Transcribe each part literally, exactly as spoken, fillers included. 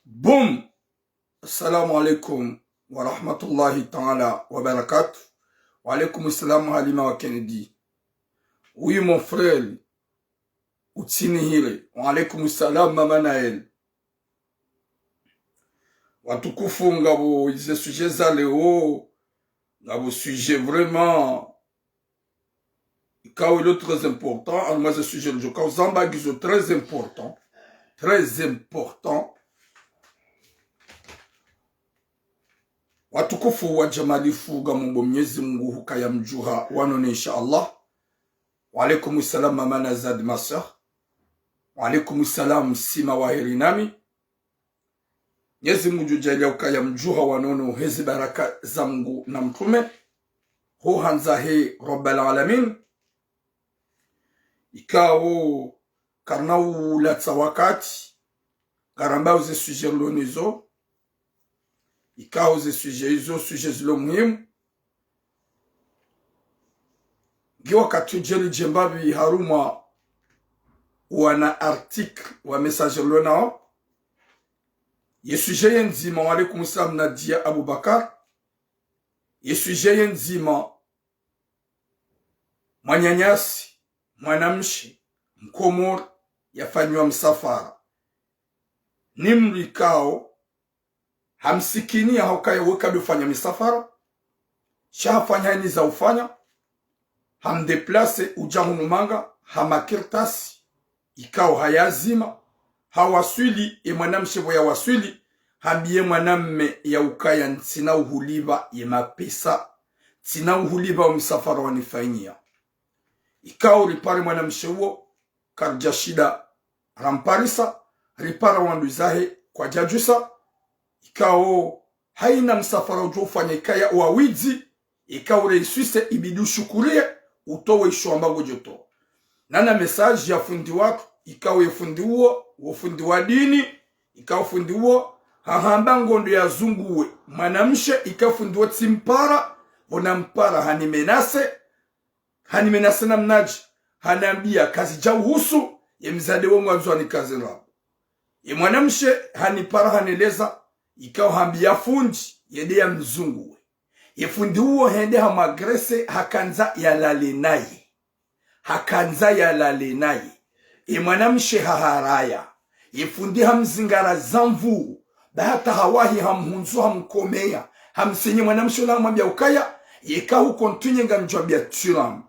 Boum. Assalamu alaikum wa rahmatullahi ta'ala wa barakatuh. Wa alaikum salam Halima wa Kennedy. Oui, mon frère. Utsinihire. Wa alaikum salam Mama Naël. Watukufu, ngapvo ze sujet za leo, ngapvo sujet vraiment ikao ilo très important, harumwa ze sujet ngodjo kao zamba ngizo très important, très important. Watukufu wa djamalifu, ngamombo Mnyezi Mungu hukaya mdjuha wanone, insha Allah. Wa alaikum salam Mama Nazad, ma sœur. Wa alaikum salam Sima wa heri nami. Mnyezi Mungu ngudjo djaaliya ukaya mdjuha wanone heze baraka za Mungu na mtrume, ho handza he Rabbal Alamin. Ikao karina ulatsa wakati, ngarambao ze sujet rilo nazo. Ikao ze sujet izo, sujet zilo muhimu. Ngi wakati udjeli djembabi harumwa wana article wa message rilo nao. Ye sujet ye ndzima, wa alaikum salam Nadia Abubakar. Ye sujet ye ndzima, mwananyasi, mwanamshe, mkomori, yafanyiwa msafara. Ni mdru ikao hamsikiniya ha ukaya we kadjofanya misafara, sha hafanya hayina za ufanya, hamdéplacer udja hunu Manga, ha makartasi ikao hayazima, hawaswili, ye mwanamshe pvo yawaswili, hambiye mwanamme ya ukaya ntsina uhulipva ye mapesa, ntsina uhulipva wo msafara wanifanyiya. Ikao ripare mwanamshe uwo, karidjashinda ramparisa, ripara wandru zahe kwadjadjusa, ikao hayina msafara udjo ufanya ikaya wawidzi, ikao reiswise ibidi ushukuriye, utowe isho amba ngodjo towa. Nana message ya fundi watru, ikao ye fundi uwo, wo fundi wa dini, ikao fundi uwo, hahamba ngondo yazunguwe mwanamshe, ikao fundi uwo tsimpara, pvo nampara hanimenase, hanimenase namnadje, hanambiya kazidja uhusu, ye mdzadze wo ngwandzo anikaze ndrabo. Ye mwanamshe hanipara haneleza, ikao hambiya fundi, yende yamzunguwe. Ye fundi uwo hende hamwagrese, hakandza yalale naye. Hakandza yalale naye. Ye mwanamshe haharaya. Ye fundi hamzingara za nvu, ba hata hawahi hamhundzu hamkomeya, hamsenye mwanamshe ola hamwambiya ukaya, yeka hu continuer ngamdjo hambiya tulamu.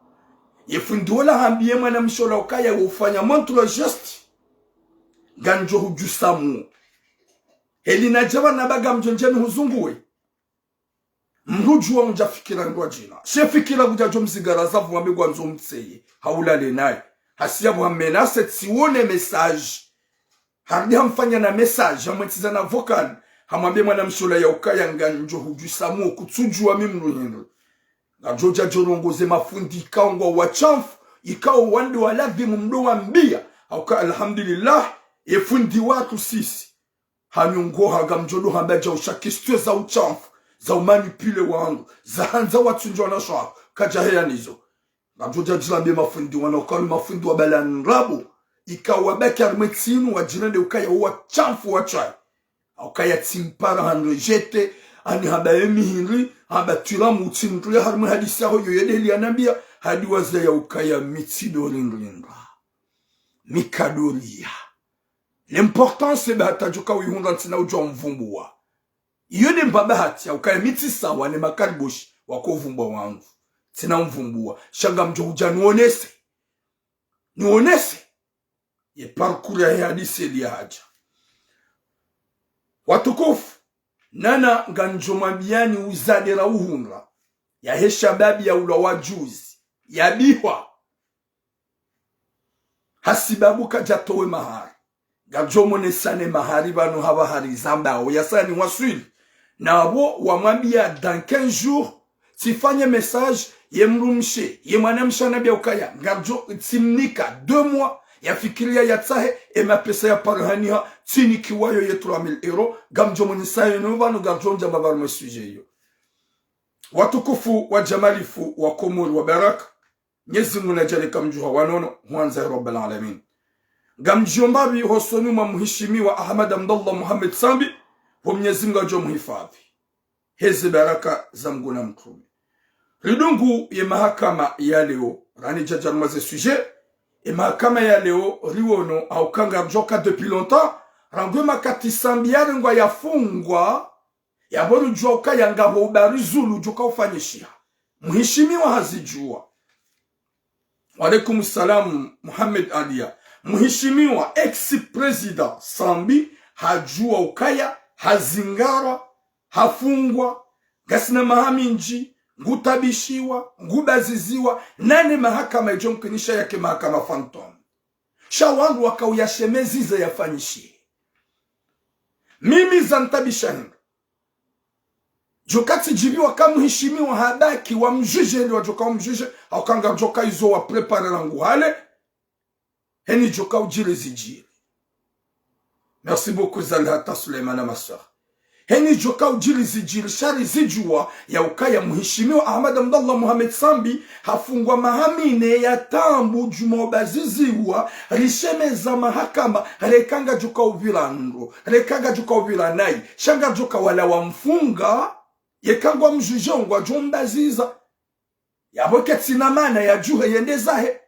Ye fundi ola hambiye mwanamshe ola ukaya, wo ufanya montre le geste, ngamdjo hudjusa muo. Heli nadja pvanu ba ngamdjo ndjeni huzunguwe. Mdru djuwa ngudja fikira ndrwadjina. She fikira ngudjadjo mzingara za nvu wambe ngwandzo mtseye, ha ulale naye. Hasiya pvo hamenase tsiwone message. Harudi hamfanya na message, hamwentsiza na vocal. Hamwambe mwanamshe ola ya ukaya ngamdjo hudjusa muo, kutsudjuwa mi mdru hindri. Ngamdjo djadjo rongoze mafundi ikao ngwao washamfu, ikao wandru wa ladhimu mdru wambiya. Ha uka alhamdulillah, ye fundi watru sisi. Hanyongoha ngamdjo ndo hamba dja usha question za ushamfu, za umanipuler wandru, za handza watsundje wanashe waho, kadja heya nizo. Ngamdjo djadjila mbe mafundi wana ukao ni mafundi wa bala ndrabo, ikao wabaki harumwa entsi inu wadjirende ukaya wo washamfu washayi. Ha ukaya tsimpara hanrejeter, hanihamba ye mi hindri, hamba tulamu utsindriya harumwa ye hadisi yaho yo yende heli yanambiya, hadi waza ya ukaya mi tsi ndo rindrindra. Mi kado riya. L'important c'est ba hata djo ka wihundra ntsina udjo mvumbuwa. Iyo nde mba bahati ya ukaya mi tsi sawa ne makariboshi wako vumbuwa wangu. Ntsina mvumbuwa. Sha ngamdjo hudja niwonese. Niwonese. Ye parcours yahe hadisi eli yahadja. Watukufu, nana ngamdjo mwambiyani uzade ra uhundra. Yahe shababi ya ulwa wa juzi. Yabihwa. Hasibabu kadja towe mahari. Ngamdjo monesane mahari pvanu hapva hari zambao. Yasaya niwaswili. Na apvo wamwambia dans quinze jours, tsifanye message, ye mdrumshe, ye mwanamshe hanambia ukaya, ngarijo tsimnika deux mois, yafikiria yatsahe, e mapesa ya parihaniha, tsinikiwayo ye trois mille euros, ngamjo mwenyesayo no pvanu ngarijo ndjama pvanu mwe sujet iyo. Watukufu wa djamalifu wa Komori wa baraka, Mnyezi Mungu nadjaanlie kamdjuha wanono, hwandza ya Rabbal Alamin. Ngamdjomba pvi hosoni mwa mheshimiwa Ahmed Abdallah Mohamed Sambi, pvo Mnyezi Mungu ajo mhifadhwi. Heze baraka za Mungu na mtrume. Ridungu ye mahakama ya leo, rani djadja harumwa ze sujet, ye mahakama ya leo, riwono, hauka ngarijo ka depuis longtemps, rangu ye makati Sambi yarengwa yafungwa, yapvo ridjua ukaya ngapvo ubari zulu ujo ka ufanyishiha. Mheshimiwa hazidjua. Wa alaikum salam, Mohamed Alia. Mheshimiwa ex-président Sambi hadjua ukaya, hazingarwa, hafungwa, ngasina maha mindji, ngutabishiwa, ngubaziziwa, nane mahakama ijo mkinisha yake mahakama fantôme. Sha wandru waka uyashemeziza yafanyishihe. Mimi zantabisha hindru. Djo ka tsidjibiwa ka mheshimiwa habaki wamjuje, ili wadjo ka wamjuje, hauka ngarijo ka izo wa préparer rangu hale, heni djo ka udjiri zidjiri. Merci beaucoup, Zalhata Suleimana, ma sœur. Heni djo ka udjiri zidjiri, sha rizidjua, ya ukaya mheshimiwa Ahmed Abdallah Mohamed Sambi, hafungwa maha mine ya taabu djuu mwa ubaziziwa, rishemeza mahakama, reka ngajo ka upvira ndro, reka ngajo ka upvira nayi, sha ngajo ka wala wamfunga, yeka ngwamjujao ngwajo mbaziza. Yapvo ketsina mana yadjuhe yende zahe.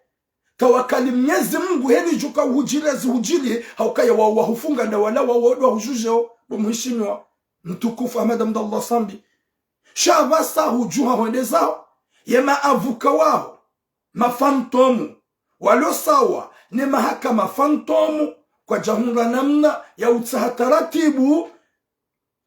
Tawakali Mnyezi Mungu heni djo ka uhudjiri zihudjiri, hauka ya wa, wahufunga nda wala wa, wa, wahujujao, bo mheshimiwa mtukufu Ahmed Abdallah Sambi. Sha pvasa hudjuha hwende zaho, ye maavuka waho, mafantôme, walo sawa ne mahakama fantôme, kwadjahundra namna ya utsaha taratibu,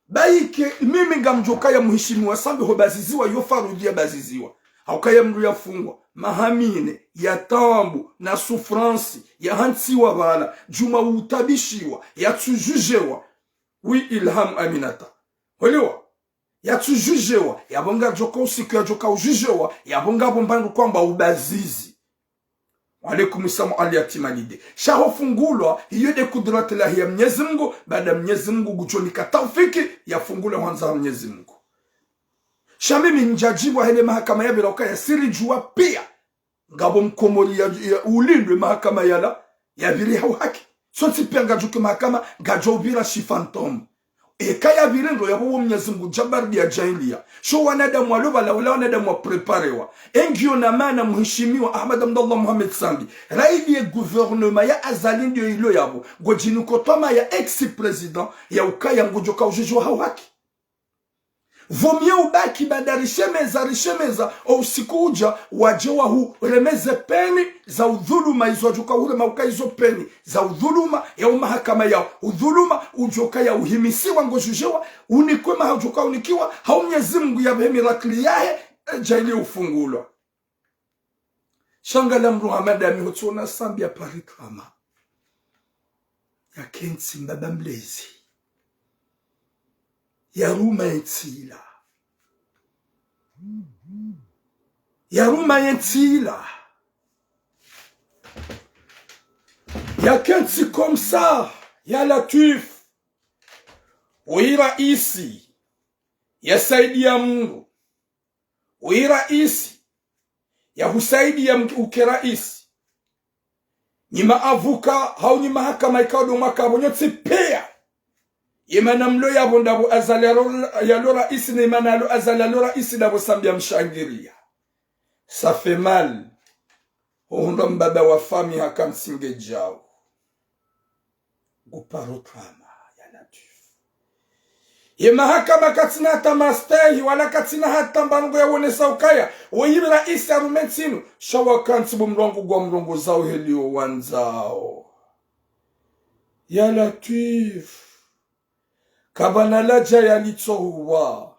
bayike mimi ngamdjo kaya mheshimiwa Sambi hobaziziwa, yo farudhi yabaziziwa. Hauka ye mndru yafungwa maha mine ya taabu na souffrance, yahantsiwa pvala, djuu mwa utabishiwa, yatsujujewa. Oui, Ilham Aminata. Hwelewa? Yatsujujewa, yapvo ngajo ka usiku yajo ka ujujewa, yapvo ngapvo mbandru kwamba ubazizi. Wa alaikum salam, Ali Atimalide. Sha hofungulwa, iyo nde kudrat lahi ya Mnyezi Mungu, baada Mnyezi Mungu ngujo nika taufiki, yafungulwe hwandza ha Mnyezi Mungu. Sha mimi ndjadjibwa hene mahakama yapvira ukaya siridjua pia. Ngapvo mkomori ya, ya ulindwe mahakama yala, yapviri ha uhaki. Sontsi pia ngajo ke mahakama, ngajo upvira shi fantôme. Eka yapviri ndro yapvo wo Mnyezi Mungu djabardi ya djaanlia. Sho wanadamu walo pvala wala wanadamu wa préparewa. Engiyo na mana mheshimiwa Ahmed Abdallah Mohamed Sambi, raidi ye gouvernement ya Azali ndiyo ilo yapvo, ngodjini kotwama ya ex-président ya ukaya ngujo ka ujujwa ha uhaki. Vaut mieux ubaki baada rishemeza, rishemeza, o usiku uja, waje wahuremeze peni za udhuluma, izo wajo ka uhurema uka izo peni za udhuluma, ya umahakama ya udhuluma, ujo ka ya uhimisiwa ngojujewa, unikwe maha ujo ka unikiwa, hau Mnyezi Mungu yapvehe mirakli yahe, e, djaanlie ufungulwa. Sha ngala mndru ha madami hotsi ona Sambi ya pari twama. Yakentsi mbaba mlezi. Yaruma ye ntsi ila. Yaruma ye ntsi ila. Yakentsi comme ça, ya Latwif. Uyi raisi, yasaidiya mndru. Uyi raisi, yahusaidiya mndru uke raisi. Nyi maavuka, hau nyi mahakama ikao ndo mwaka pvo nyontsi pia. Ye mana mlo yapvo ndapvo Azali yalo, yalo raisi, ne mana yalo Azali yalo raisi ndapvo Sambi yamshangiriya. Ça fait mal. Hohundra mbaba wa famiyi hakantsi ngejao. Nguparo twama, ya Latwif. Ye mahakama katsina hata mastehi, wala katsina hata mbango ya wonesa ukaya, woyi raisi yarume ntsi inu, sha wakantsi bo mlongo ngwa mlongozao heli wo wandzao. Ya Latwif. Kapvana ladja yalitsohuwa.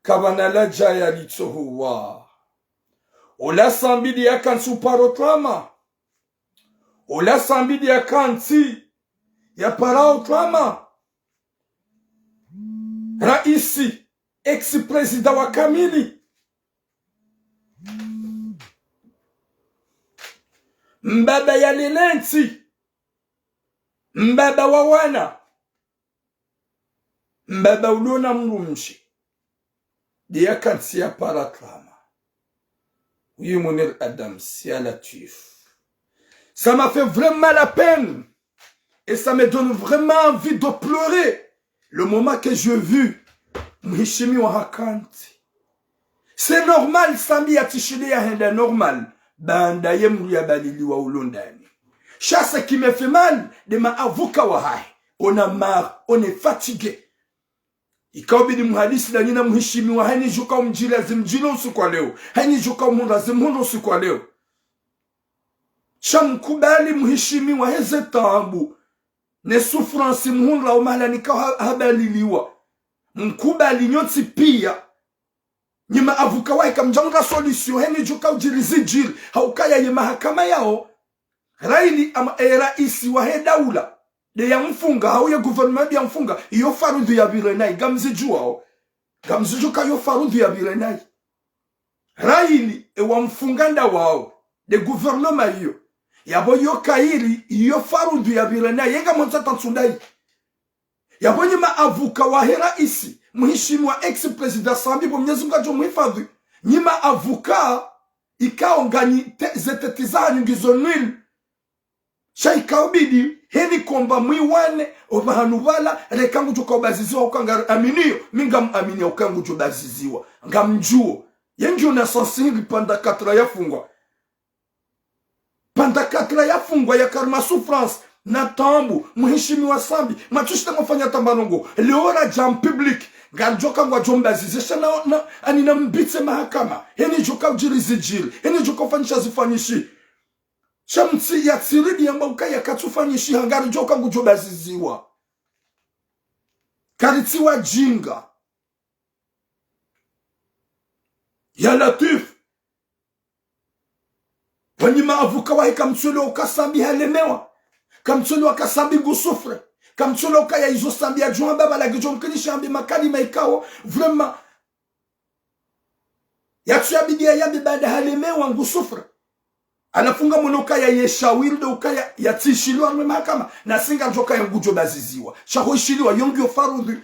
Kapvana ladja yalitsohuwa. Ola Sambi ndi yakantsi uparo twama. Ola Sambi ndi yakantsi yaparao twama. Raisi, ex-président wa kamili, mbaba ya lelentsi, mbaba wa wana, mbaba uliona mdrumshe, ndiye yakantsi ya para tlama. Oui, Mounir Adams, ya Latwif. Ça m'a fait vraiment la peine. Et ça me donne vraiment envie de pleurer. Le moment que j'ai vu mheshimiwa hakantsi. C'est normal, Sambi yatsishile yahenda normal. Baanda ye mdru yabaliliwa ulo ndani. Sha ce qui me fait mal, nde ma avocats wahahe. On a marre, on est fatigué. Ikao bidi muhadisi na nyinyi na mheshimiwa, hayina djo kao mdjila zimdjilo usiku wa leo. Hayina djo kao mhundra zimhundra usiku wa leo. Sha mkubali mheshimiwa heze taabu ne souffrance mhundra o mahala nikao ha-, habaliliwa. Mkubali nyontsi pia. Nyi ma avocats wahe kamdjahundra solution, hayina djo kao djiri zidjiri. Haukaya ye mahakama yao, raili ama, e, raisi wahe daula nde yamfunga, hau ye gouvernement nde yamfunga, iyo farudhu yapvire nayi, ngamzidjuwao. Ngamzidjuwa uka iyo farudhu yapvire nayi. Raili, e wamfunga nda wao, nde gouvernement iyo. Yapvo iyo kayiri, iyo farudhu yapvire nayi, ye ngamwontsi hata ntsu ndayi. Yapvo nyi ma avocats wahe raisi, mheshimiwa ex-président Sambi, bo Mnyezi Mungu ngudjo muhifadhwi. Nyi ma avocats, ikao nganyi te-, ze tête zahanyu ngizo nul. Sha ikao bidi, hayina komba mwiwane, opvahanu pvala, reka ngudjo kao baziziwa uka ngari aminiyo, mi ngam aminiya uka ngudjo baziziwa. Ngamdjuo. Ye ngiyo na sens hindri pendant quatre ans yafungwa. Pendant quatre ans yafungwa, yaka harumwa souffrance na taabu, mheshimiwa Sambi, mwatsushita mwafanya tamba ndrongo. Leo radja en public, ngaridjo ka ngwadjo mbazize, sha na, na, ani na mbitse mahakama. Hayina djo kao djiri zidjiri, hayina djo kao fanyisha zifanyishihe. Sha mtsi yatsiridi yamba ukaya katsufanyishiha, ngaridjo ka ngudjo baziziwa. Karitsi wajinga. Ya Latwif. Wanyi ma avocats wahe kamtsuelewa uka Sambi halemewa. Kamtsuelewa uka Sambi ngu souffre. Kamtsuelewa ukaya izo Sambi yadjo hamba pvala ngidjo mkinisha hambe makalima ikao, vraiment, yatsu yabidi yayambe baanda halemewa ngu souffre. Halafu ngamwono ukaya ye shawiri ndo ukaya yatsishiliwa harumwa mahakama, na si ngaridjo kaya ngudjo baziziwa. Sha ho ishiliwa, yo ngiyo farudhu.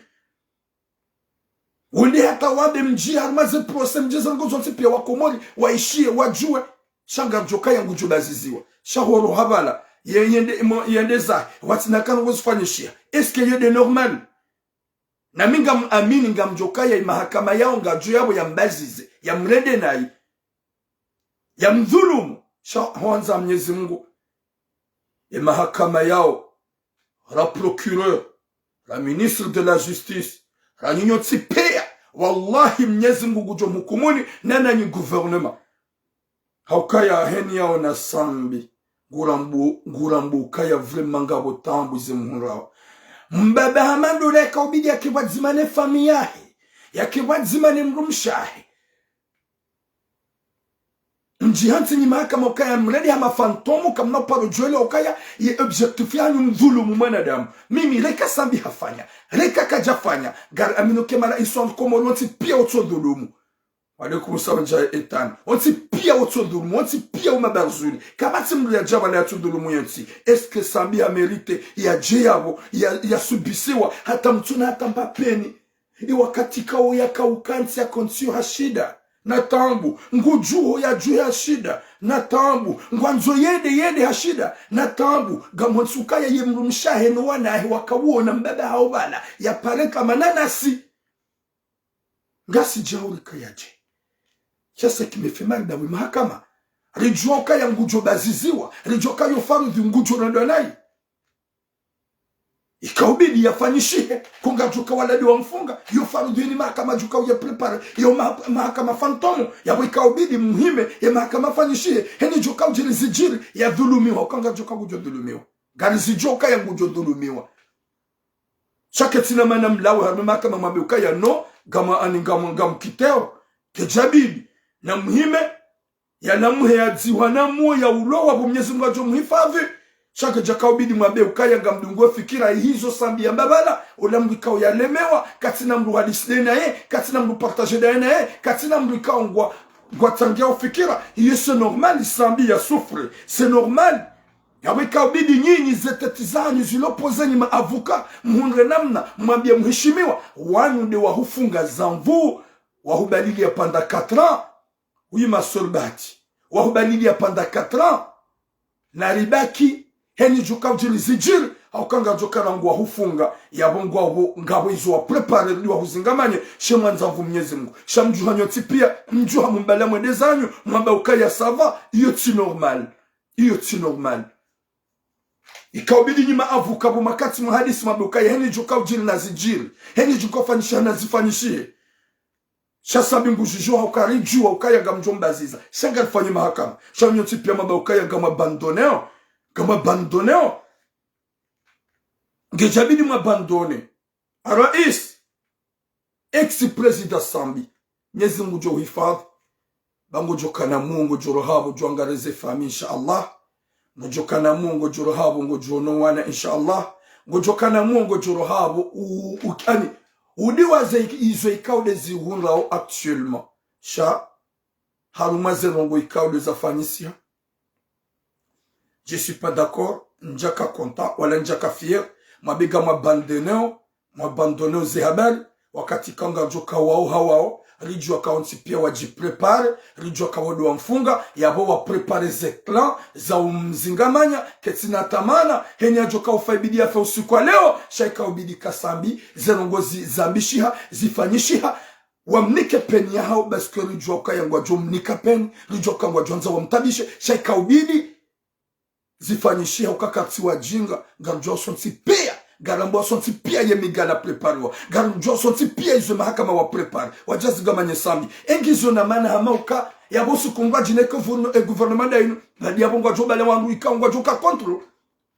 Wende hata wambe mdji harumwa ze procès, mdji ze ndrongo zontsi pia wa Komori, waishiye, wadjuwe. Sha ngaridjo kaya ngudjo baziziwa. Sha horo hapvala, ye-, yende, mo-, yende zahe, watsina ka ndrongo zifanyishiha. Est-ce que iyo nde normal? Na mi ngam amini ngamdjo kaya ye mahakama yao ngadjo yapvo yambazize, yamrende nayi, yamdhulumu. Sha hwandza Mnyezi Mungu. Ye mahakama yao, ra procureur, ra ministre de la justice, ra nyinyi nyontsi pia. Wallahi Mnyezi Mungu ngudjo mhukumuni, na nanyi gouvernement. Haukaya hayina yaona Sambi, ngurambo, ngurambo ukaya vraiment ngapvo taabu zimhundrao. Mbaba hama ndo leka ubidi yake pvwadzima ne famille yahe, yake pvwadzima ne mdrumshe wahe. Mdji hantsi nyi mahakama ukaya mrende hama fantôme, kamna uparo djuelewa ukaya ye objectif yahanyu mdhulumu mwanadamu. Mimi reka Sambi hafanya, reka kadjafanya, ngari amini uka ye ma raisi wa Komori wontsi pia wotso dhulumu. Wa alaikum salam, Jai Ethan. Wontsi pia wotso dhulumu, wontsi pia uma Barzuli. Kapvatsi mdru yadja pvala yatsu dhulumu yentsi. Est-ce que Sambi ha mérité yadje yapvo, ya, yasubisiwa, hata mtsuna, hata mbapveni? Ye wakati kao yaka ukantsi, yakontsi yo ha shida na taabu. Ngudjuo yadjuhe ha shida na taabu. Ngwandzo yende, yende ha shida na taabu. Ngamwontsi ukaya ye mdrumshe wahe no wana wahe wakawona mbaba hawo pvala, yapare ka mananasi. Ngasi djauri kayadje. Sha ce qui me fait mal ndawe mahakama. Ridjuwa ukaya ngudjo baziziwa. Ridjuwa ukaya yo farudhi ngudjo randwa nayi. Ikaubidi yafanyishihe. Ko ngadjo ka waladi wamfunga. Yo farudhi ni mahakama djo ka uya préparer. Yo ma-, mahakama fantôme. Yapvo ikaubidi muhime. Ye mahakama fanyishihe. Heni djo ka udjiri zidjiri. Yadhulumiwa. Ko ngadjo ka ngudjo dhulumiwa. Ngarizidjuwa ukaya ngudjo dhulumiwa. Sha ketsina mana mlawe harumwa mahakama mwambe ukaya no, ngam-, ani ngam-, ngamkiteo, kedjabidi. Na muhime, yalamuhe yadzihwa na muo ya ulowa pvo Mnyezi Mungu adjo muhifadhi. Sha kedjaka ubidi mwambe ukaya ngamdungo fikira izo Sambi yamba pvala, ola mndru ikao yalemewa, katsina mndru hadisi daye naye, katsina mndru partage daye naye, katsina mndru ikao ngwa, ngwa tsangia ufikira, iyo c'est normal, Sambi ya souffre, c'est normal. Yapvo ika ubidi nyinyi ze tête zanyu zilo posé nyi ma avocat, mhundre namna, mwambie mheshimiwa, wanu nde wahufunga zamvu, wahubalili ya panda quatre ans, oui, ma sœur Bahati, wahubalili ya panda quatre ans, na ribaki, heni djuka udjiri zidjiri, hauka ngadjoka na ngwahufunga, yapvo ngwapvo, ngapvo izo wa préparé, ndi wahuzingamanye, she mwandza nvu Mnyezi Mungu. Sha mdjuha nyontsi pia, mdjuha mumbala mwende zanyu, mwamba ukaya ça va, iyo tsi normal. Iyo tsi normal. Ika ubidi nyi ma avocat pvo makati muhadisi mwambe ukaya, heni djuka udjiri na zidjiri, heni djuka ufanyishiha na zifanyishihe. Sha Sambi ngudjuwa hauka ridjuwa ukaya ngamdjo mbaziza. Sha ngarifanye mahakama. Sha nyontsi pia mwamba ukaya ngamwa abandonné. Ngamwa abandonné. Ngedjabidi mwa abandonné. Arais. Ex-président Sambi. Mnyezi Mungu ngudjo uhifadhwi. Ba ngodjoka na Mungu djoro hapvo djo angalie ze famille, insha Allah. Ngodjoka na Mungu djoro hapvo ngodjo ono wana, insha Allah. Ngodjoka na Mungu djoro hapvo u, u, ani, udiwaze iki, izo ikao nde zihundrao actuellement. Sha, harumwa ze ndrongoo ikao nde zafanyisiha. Je suis pas d'accord, ndjaka content, wala ndjaka fier, mwambe ngamwa abandonné, mwa abandonné ze habari, wakati ikao ngardjoka wao ha wao, ridjuwa ka wontsi pia wadjipréparé, ridjuwa ka wao ndo wamfunga, yapvo wapréparé ze plan za umzingamanya, ketsina tamana, heni yadjoka ufa ibidi yafe usiku wa leo, sha ika ubidi ka Sambi, ze ndrongoo zi, zambishiha, zifanyishiha, wamnike peine yahao, parce que ridjuwa ukaya ngwadjo mnika peine, ridjuwa ka ngwadjo andza wamtabishe, sha ika ubidi, zifanyishiha uka kartsi wadjinga, ngarudjuwa sontsi pia, ngarambwa sontsi pia ye migala préparé wa, ngarudjuwa sontsi pia izo mahakama wa préparé, wadja zingamanye Sambi. Engizo na mana hama uka, yapvo usiku ngwadjine ke gouverno-, e gouvernement nda inu, ngadi yapvo ngwadjo bale wandru ikao ngwadjo ka contre,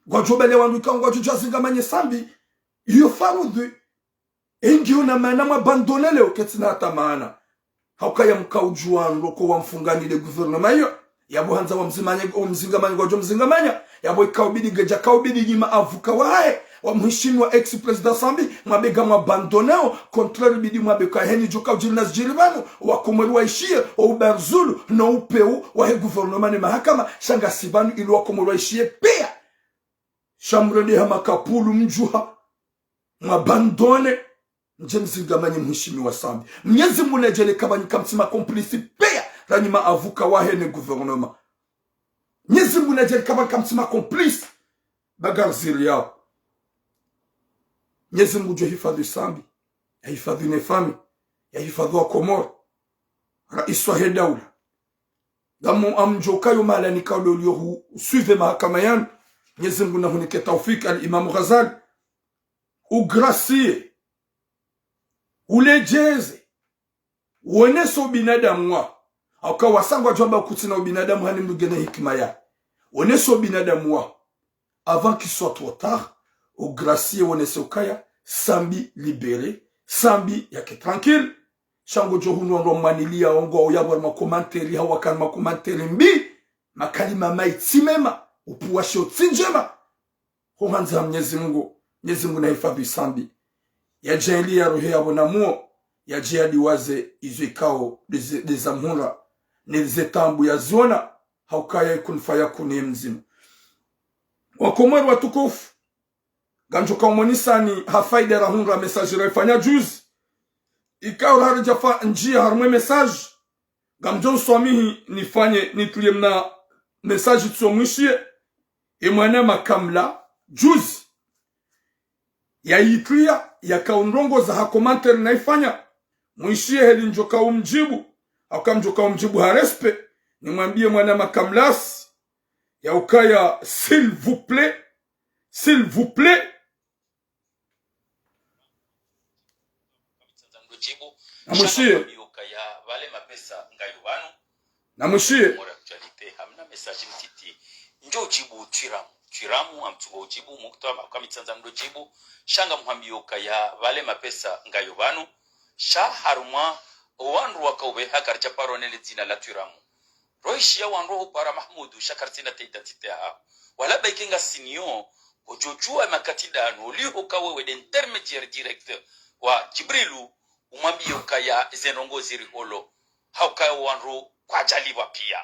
ngwadjo bale wandru ikao ngwadjo dja zingamanye Sambi. Iyo farudhi. Engiyo na mana mwa abandonné leo ketsina hata mana. Hauka ya mka udjuwa ndroko wamfungani nde gouvernement iyo. Yapvo handza wamzimanye, wamzingamanye, ngwadjo mzingamanya. Yapvo ika ubidi ngedjaka ubidi nyi ma avocat wahahe, wa mheshimiwa ex-président Sambi, mwambe ngamwa abandonné, contraire ibidi mwambe ka heni djuka udjiri na zidjiri pvanu, wa Komori waishiye, o ubarzulu, no upeu, wahe gouvernement ne mahakama, sha ngasi pvanu ili wa Komori waishiye pia. Sha mrende ha makapulu mdjuha. Mwa abandonné. Mdje mzingamanye mheshimiwa Sambi. Mnyezi Mungu nadjaanlie ka pvanu kamtsi ma complice pia, ranyi ma avocat wahe ne gouvernement. Mnyezi Mungu nadjaanlie ka pvanu kamtsi ma complice. Ba ngariziriyao. Mnyezi Mungu ngudjo hifadhwi Sambi. Yahifadhwi ne famille. Yahifadhwi wa Komori. Raisi wahe daula. Ngamu amdjo kayo mahala ni kaudolio hu suivre mahakama yanu. Mnyezi Mungu nahunike taufik, al Imam Ghazali. Ugracié. Uledjeze. Wonese ubinadamu wa. Hauka wasa ngwadjo amba kutsina ubinadamu hani mndru ngena hikima ya. Wonese ubinadamu wa. Avant qu'il soit trop tard, ugracié wonese ukaya, Sambi libéré, Sambi yake tranquille. Sha ngodjo hunu wandru wamwaniliya, ngwao yapvo harumwa commentaire, hau waka harumwa commentaire mbi, makalima mayi tsi mema, upvuwa shiyo tsi ndjema. Ho handza ha Mnyezi Mungu, Mnyezi Mungu nahifadhwi Sambi. Yadjaanlie ya rohe yapvo na muo, yadje yadiwaze izo ikao nde ze, nde zamhundra, ne ze taabu yaziona, hauka ya kun fayakun ye mdzima. Wa Komori watukufu, ngamdjoka umonisani ha faida rahundra message raifanya juzi. Ikao raharidja fa ndjia harumwa e message, ngamdjo nswamihi nifanye nitulie mna message tso mwishiye. E mwana makamla, juzi. Yayitulia, yaka undrongoza ha commentaire naifanya. Mwishiye heli ndjoka umdjibu, hauka mdjoka umdjibu ha respect. Nimwambie mwana makamlasi, ya ukaya, s'il vous plaît, s'il vous plaît. Namwishiye. Namwishiye. Mora actualité, hamna message mtiti. Ndjo ujibu twiramu. Twiramu, amtungo ujibu, mukta, makamitsandza ndo jibu. Sha ngamhwambiyo ukaya, vale mapesa ngayo vanu. Sha harumwa, owandru waka uveha karidja paro nele dzina la twiramu. Roishiya wandru hupara Mahmudu, sha karitsina te identité yahaho. Wala baike ngasi nayo, ngodjo djuwa makati ndanu, liho ka wewe nde intermédiaire direct wa Djibrilu, umwambiye ukaya ze ndrongoo ziri holo, hauka wandru kwadjalipva piya.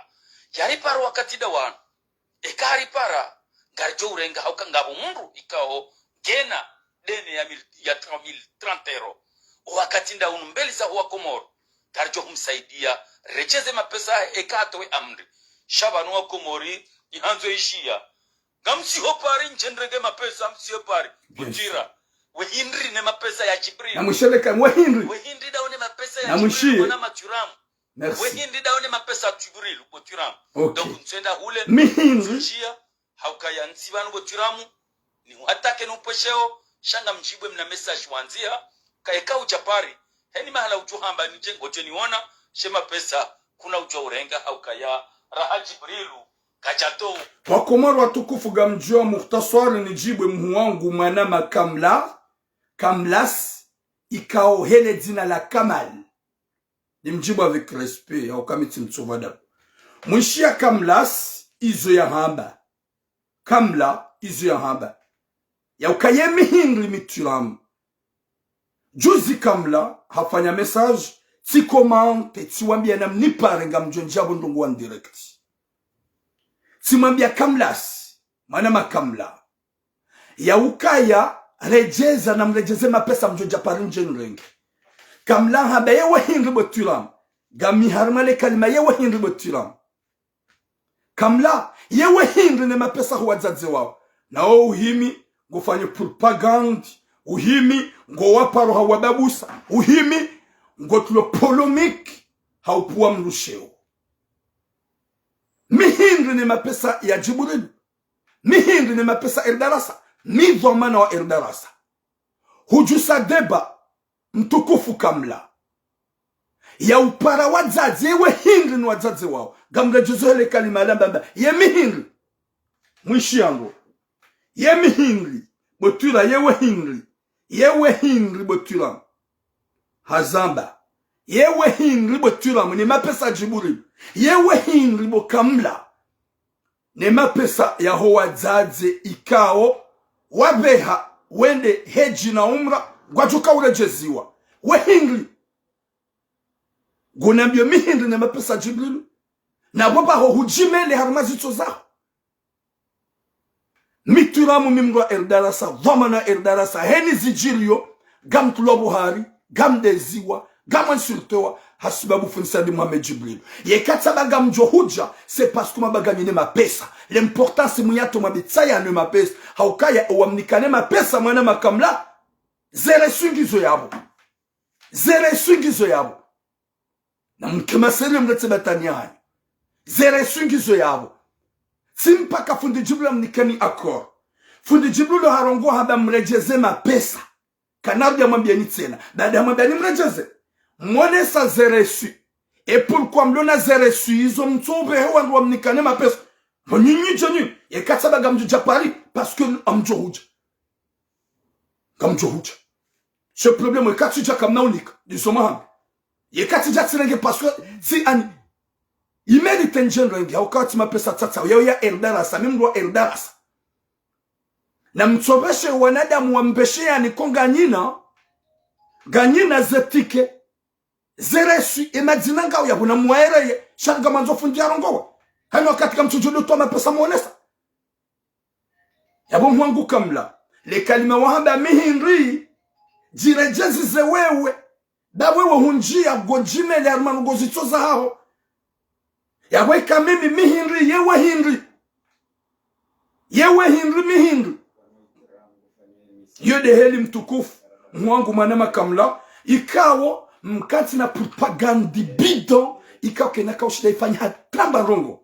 Yaripara wakati ndawanu, eka haripara, ngaridjo urenga hauka ngapvo mndru ikao ngena deni ya mil-, ya trente mille, trente euros. O wakati ndawunu mbeli za huwa Komoro, ngaridjo humsaidiya, redjeze mapesa eka atowe amri. Sha pvanu wa Komori, ihandzo ishiya. Ngamsiho Paris ndje nirenge mapesa, msiho Paris. Yes. Butwira. We hindri ne mapesa ya Djibrilu. Na msheleka, we hindri. We hindri ndawo ne mapesa ya Djibrilu, mwana ma Thuram. Merci. We hindri ndawo ne mapesa Djibrilu, bo Thuram. Ok. Donc, ntswenda hule, mi hindri. Ntsoshiya, hauka ya ntsi pvanu bo Thuram, ni watake no pwesheo, sha ngamdjibwe mna message wandziha, ka eka udja Paris, heni mahala udjo hamba nidje ngodjo niona, she mapesa, kuna udjo urenga, hauka ya raha Djibrilu, kadjatowa. Wakomoro watukufu ngamdjuwa mukhtaswari nidjibwe mhuu wangu mwana ma Kamla, Kamlas, ikao hele dzina la Kamal. Nimdjibu avec respect, hauka mi tsi mtsovu adabu. Mwishiya Kamlas, izo yahamba. Kamla, izo yahamba. Yauka ye mi hindri mi Thuram. Juzi Kamla, hafanya message, tsi commente, tsi wambiya namnipare ngamdjo ndjapvo ndrongoo en direct. Tsi mwambiya Kamlas, mwana ma Kamla. Yaukaya, redjeza namredjeze mapesa mdjo dja Paris ndje nirenge. Kamla hamba ye we hindri bo Thuram. Ngami harumwa le kalima ye we hindri bo Thuram. Kamla, ye we hindri ne mapesa ho wadzadze waho. Nawo uhimi, ngofanyo propagande, uhimi, ngowaparo ha wababusa, uhimi, ngotsulo polémique, ha upvuwa mrusheo. Mi hindri ne mapesa ya Djibrilu. Mi hindri ne mapesa Erdarasa. Mi dhwamana wa Erdarasa. Hudjusa débat, mtukufu Kamla. Yaupara wadzadze, ye we hindri ni wadzadze waho. Ngamredjezo hele kalima lambamba. Ye mi hindri. Mwishiya ndro. Ye mi hindri. Bo Thuram, ye we hindri. Ye we hindri bo Thuram. Hazamba. Ye we hindri bo Thuram, ne mapesa Djibrilu. Ye we hindri bo Kamla. Ne mapesa yaho wadzadze ikao, wapveha, wende hedji na umra, ngwadjo ka uredjeziwa. We hindri. Ngonambiyo mi hindri ne mapesa Djibrilu. Na bo pvaho hudjimele harumwa zitso zaho. Mi Thuram mi mndru wa Erdarasa, dhwamana wa Erdarasa, heni zidjiriyo, ngamtulwa buhari, ngamdeziwa, ngam insultewa, hasibabu fundi Said Mohamed Djibrilu. Yeka tsamba ngamdjo hudja, c'est parce que mamba nganyi ne mapesa. L'important c'est mwiyato mabitsa yanu ne mapesa. Haukaya owamnika ne mapesa mwana ma Kamla. Ze reçu ngizo yapvo. Ze reçu ngizo yapvo. Namke ma sérieux mletse batwaniya hanyu. Ze reçu ngizo yapvo. Tsi mpaka fundi Djibrilu amnikeni accord. Fundi Djibrilu harongowa hamba mredjeze mapesa. Kanarudi amwambiyeni tsena. Baada hamwambiyeni mredjeze. Mwonesa ze reçu. Et pourquoi mlona ze reçu izo mtsopvehe wandru wamnikane mapesa. Mbo nyinyi dje nyinyi. Yeka tsamba ngamdjo dja Paris. Parce que ngamdjo hudja. Ngamdjo hudja. Ce problème, yeka tsidja kamna unika. Disoma hambi. Yeka tsidja tsirenge parce que tsi ani. Imeli tenjendo engi. Hauka tsi mapesa tsatsa. Yayo ya Erdarasa. Mi mndru wa Erdarasa. Namtsopveshe wanadamu wambeshe yani ko nganyina. Nganyina ze ticket. Ze reçu, e madzina ngawo yapvo namwayereye, sha ngamwandzo fundi yarongowa. Hayina wakati kamtsudjo dotwa mapesa mwonesa. Yapvo mhuu wangu Kamla, le kalima wahamba mi hindri, djiredjezize wewe, ba wewe hundjiya ngodjimele harumwa ndrongoo zitso zahaho. Yapvo ika mimi mi hindri, ye we hindri. Ye we hindri, mi hindri. Yo nde heli mtukufu, mhuu wangu mwana ma Kamla, ikao mkantsi na propagande bidon, ikao kayina kaushinda ifanya hata mba ndrongoo.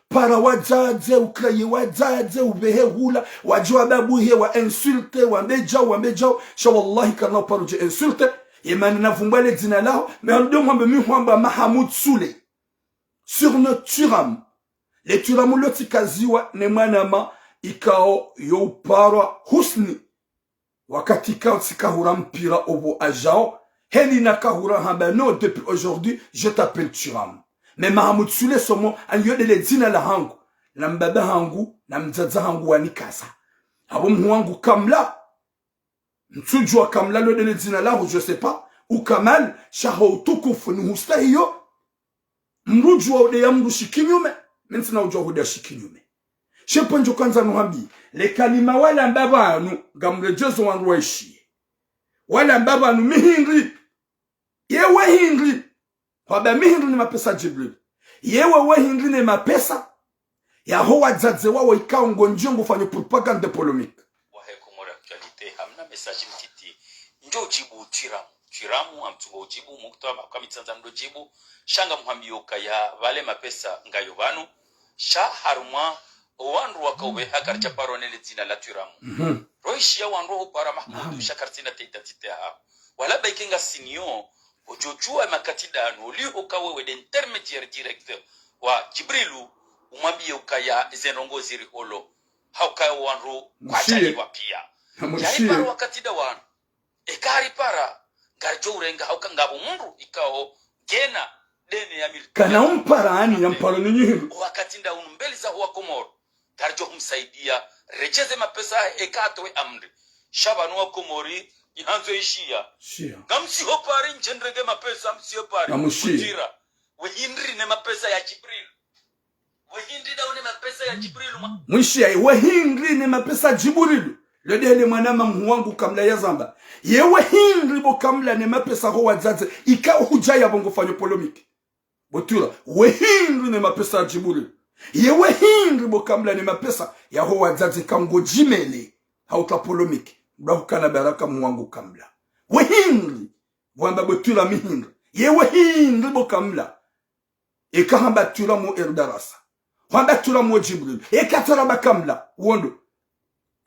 Para wadzadze, ukraye wadzadze, upvehe hula, wadje wababuhe, wa insulte, wambe djau, wambe djau, sha wallahi karina uparo dje insulte, ye mana navumbwa le dzina laho, mais aldo mwambe mi hwambwa Mahamoud Soule. Surnom Thuram. Le Thuram lo tsikaziwa ne mwanama ikao yo uparwa Husni. Wakati ikao tsikahura mpira opvo adjao, heli nakahura hamba non, depuis aujourd'hui, je t'appelle Thuram. Mais Mahamoud Soule Somo, ani yo ndele dzina lahangu, na mbaba hangu, na mdzadze hangu wanikaza. Apvo mhuu wangu Kamla, ntsudjuwa Kamla lo ndele dzina laho, je sais pas, ou Kamal, sha ho utukufu nihustahiyo, mdru udjuwa udeya mdru shikinyume, mi ntsina udjuwa hudeya shikinyume. She pvandjo kandza nuhambiye, le kalima walamba pvanu, ngamredjezo wandru waishiye. Walamba pvanu mi hindri. Ye we hindri. Hwamba mi hindri ne mapesa Djibril. Ye we we hindri ne mapesa yaho wadzadze wawo ikao ngondjiyo ngufanyo propagande polémique. Wahe Comores Actualité, hamna message mtiti. Ndjo djibu Twiramu. Twiramu, amtsungo udjibu, mukta, maka mitsandza mdo djibu. Sha ngamhambiyo ukaya pvale mapesa ngayo pvanu. Sha harumwa, owandru wakaubeha karidja paro nele dzina la Twiramu. Mhm. Roishiya wandru hupara Mahmoud, naam, sha karitsina te identité yahawo. Wala baike ngasiniyo, udjo djuwa makati danu, oliho ka wewe nde intermédiaire direct wa Djibrilu, umwambiye ukaya ze ndrongoo ziri holo, ha ukaya wandru, mshiye, kwataliwa piya. Mshiye. Yaripara wakati da wanu. Eka aripara, ngaridjo urenga ha uka ngapvo mndru ikao ngena dene ya mili-, kana umpara ani, ya mparo ni nyihindru. Owakati nda unu mbeli za huwa Komoro, ngaridjo humsaidiya, redjeze mapesa, eka atowe amri. Sha pvanu wa Komori, ihandzo ishiya. Shiya. Ngamsiho pari ndjendrenge mapesa, msiho pari. Namushiye. Kutira. We hindri ne mapesa ya Djibril. We hindri da une mapesa ya Djibril mwa. Mwishiya, we hindri ne mapesa Djibril. Lo ndele mwana mhuu wangu Kamla yazamba. Ye we hindri bo Kamla ne mapesa ho wadzadze. Ikao hudja yapvo ngofanyo polémique. Bo Twiramu, we hindri ne mapesa ya Djibril. Ye we hindri bo Kamla ne mapesa yaho wadzadze ka ngodjimele. Ha utra polémique. Mdru hukana baraka mhuu wangu Kamla. We hindri. Pvwamba bo Twiramu mi hindri. Ye we hindri bo Kamla. Eka hamba Twiramu er darasa. Hamba Twiramu Djibril. Eka taramba Kamla. Wondo.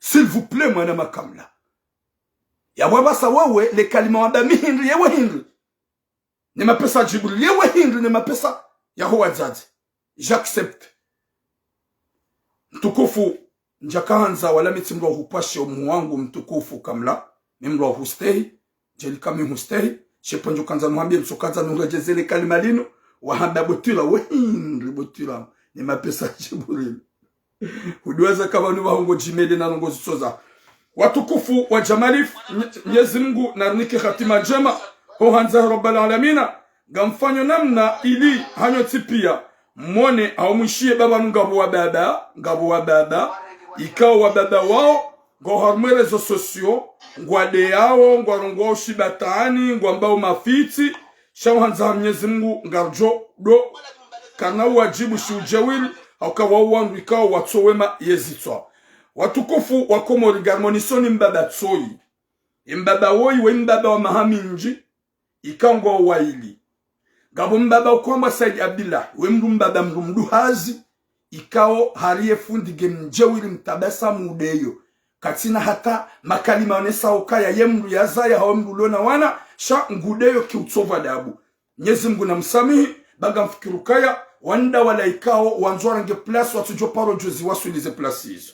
S'il vous plaît, mwana ma Kamla. Yapvo apvasa wewe, le kalima wamba mi hindri, ye we hindri ne mapesa Djibril, ye we hindri ne mapesa yaho wadzadze. J'accepte. Mtukufu, ndjakahandza wala mi tsi mdru wa hupashe omhuu wangu mtukufu Kamla, mi mdru wa hustehi, ndjeli ka mi hustehi, she pvandjo kandza nuhambiye mso kandza nuredjeze le kalima linu, wahamba bo Twiramu, we hindri bo Twiramu, ne mapesa Djibril. Hudiwaza ka pvanu pvaho ngodjimele na ndrongoo zitsoza. Watukufu wa Jamalifu, Mnye-, Mnyezi Mungu narinike hatima ndjema, ho handza Rabbal Alamina, ngamfanyo namna ili hanyu tsi piya, mwone hau mwishiye ba pvanu ngapvo wababa, ngapvo wababa, ikao wababa wawo, ngwao harumwa réseaux sociaux, ngwadeyao, ngwarongowao shibatwani, ngwambao mafitsi, sha uhandza ha Mnyezi Mungu ngaridjo do, karina uwadjibu shi udjewili, ha uka wao wandru ikao watso wema yezitswa. Watukufu wa Komori ngarimwonesoni mbaba tsoyi. Ye mbaba woyi, we mbaba wa maha mindji, ikao ngwao wayili. Ngapvo mbaba ukohambwa Said Abdillah, we mdru mbaba mdru mduhazi, ikao hari ye fundi nge mdjewili mtabasamu udeyo. Katsina hata makalima onesao ukaya ye mdru yazaya hau mdru ulo na wana, sha ngudeyo kiutsovu adabu. Mnyezi Mungu namsamihi, ba ngamfikiri ukaya, wandru wala ikao, wandzo warenge place, watsudjo paro djuzi waswili ze place izo.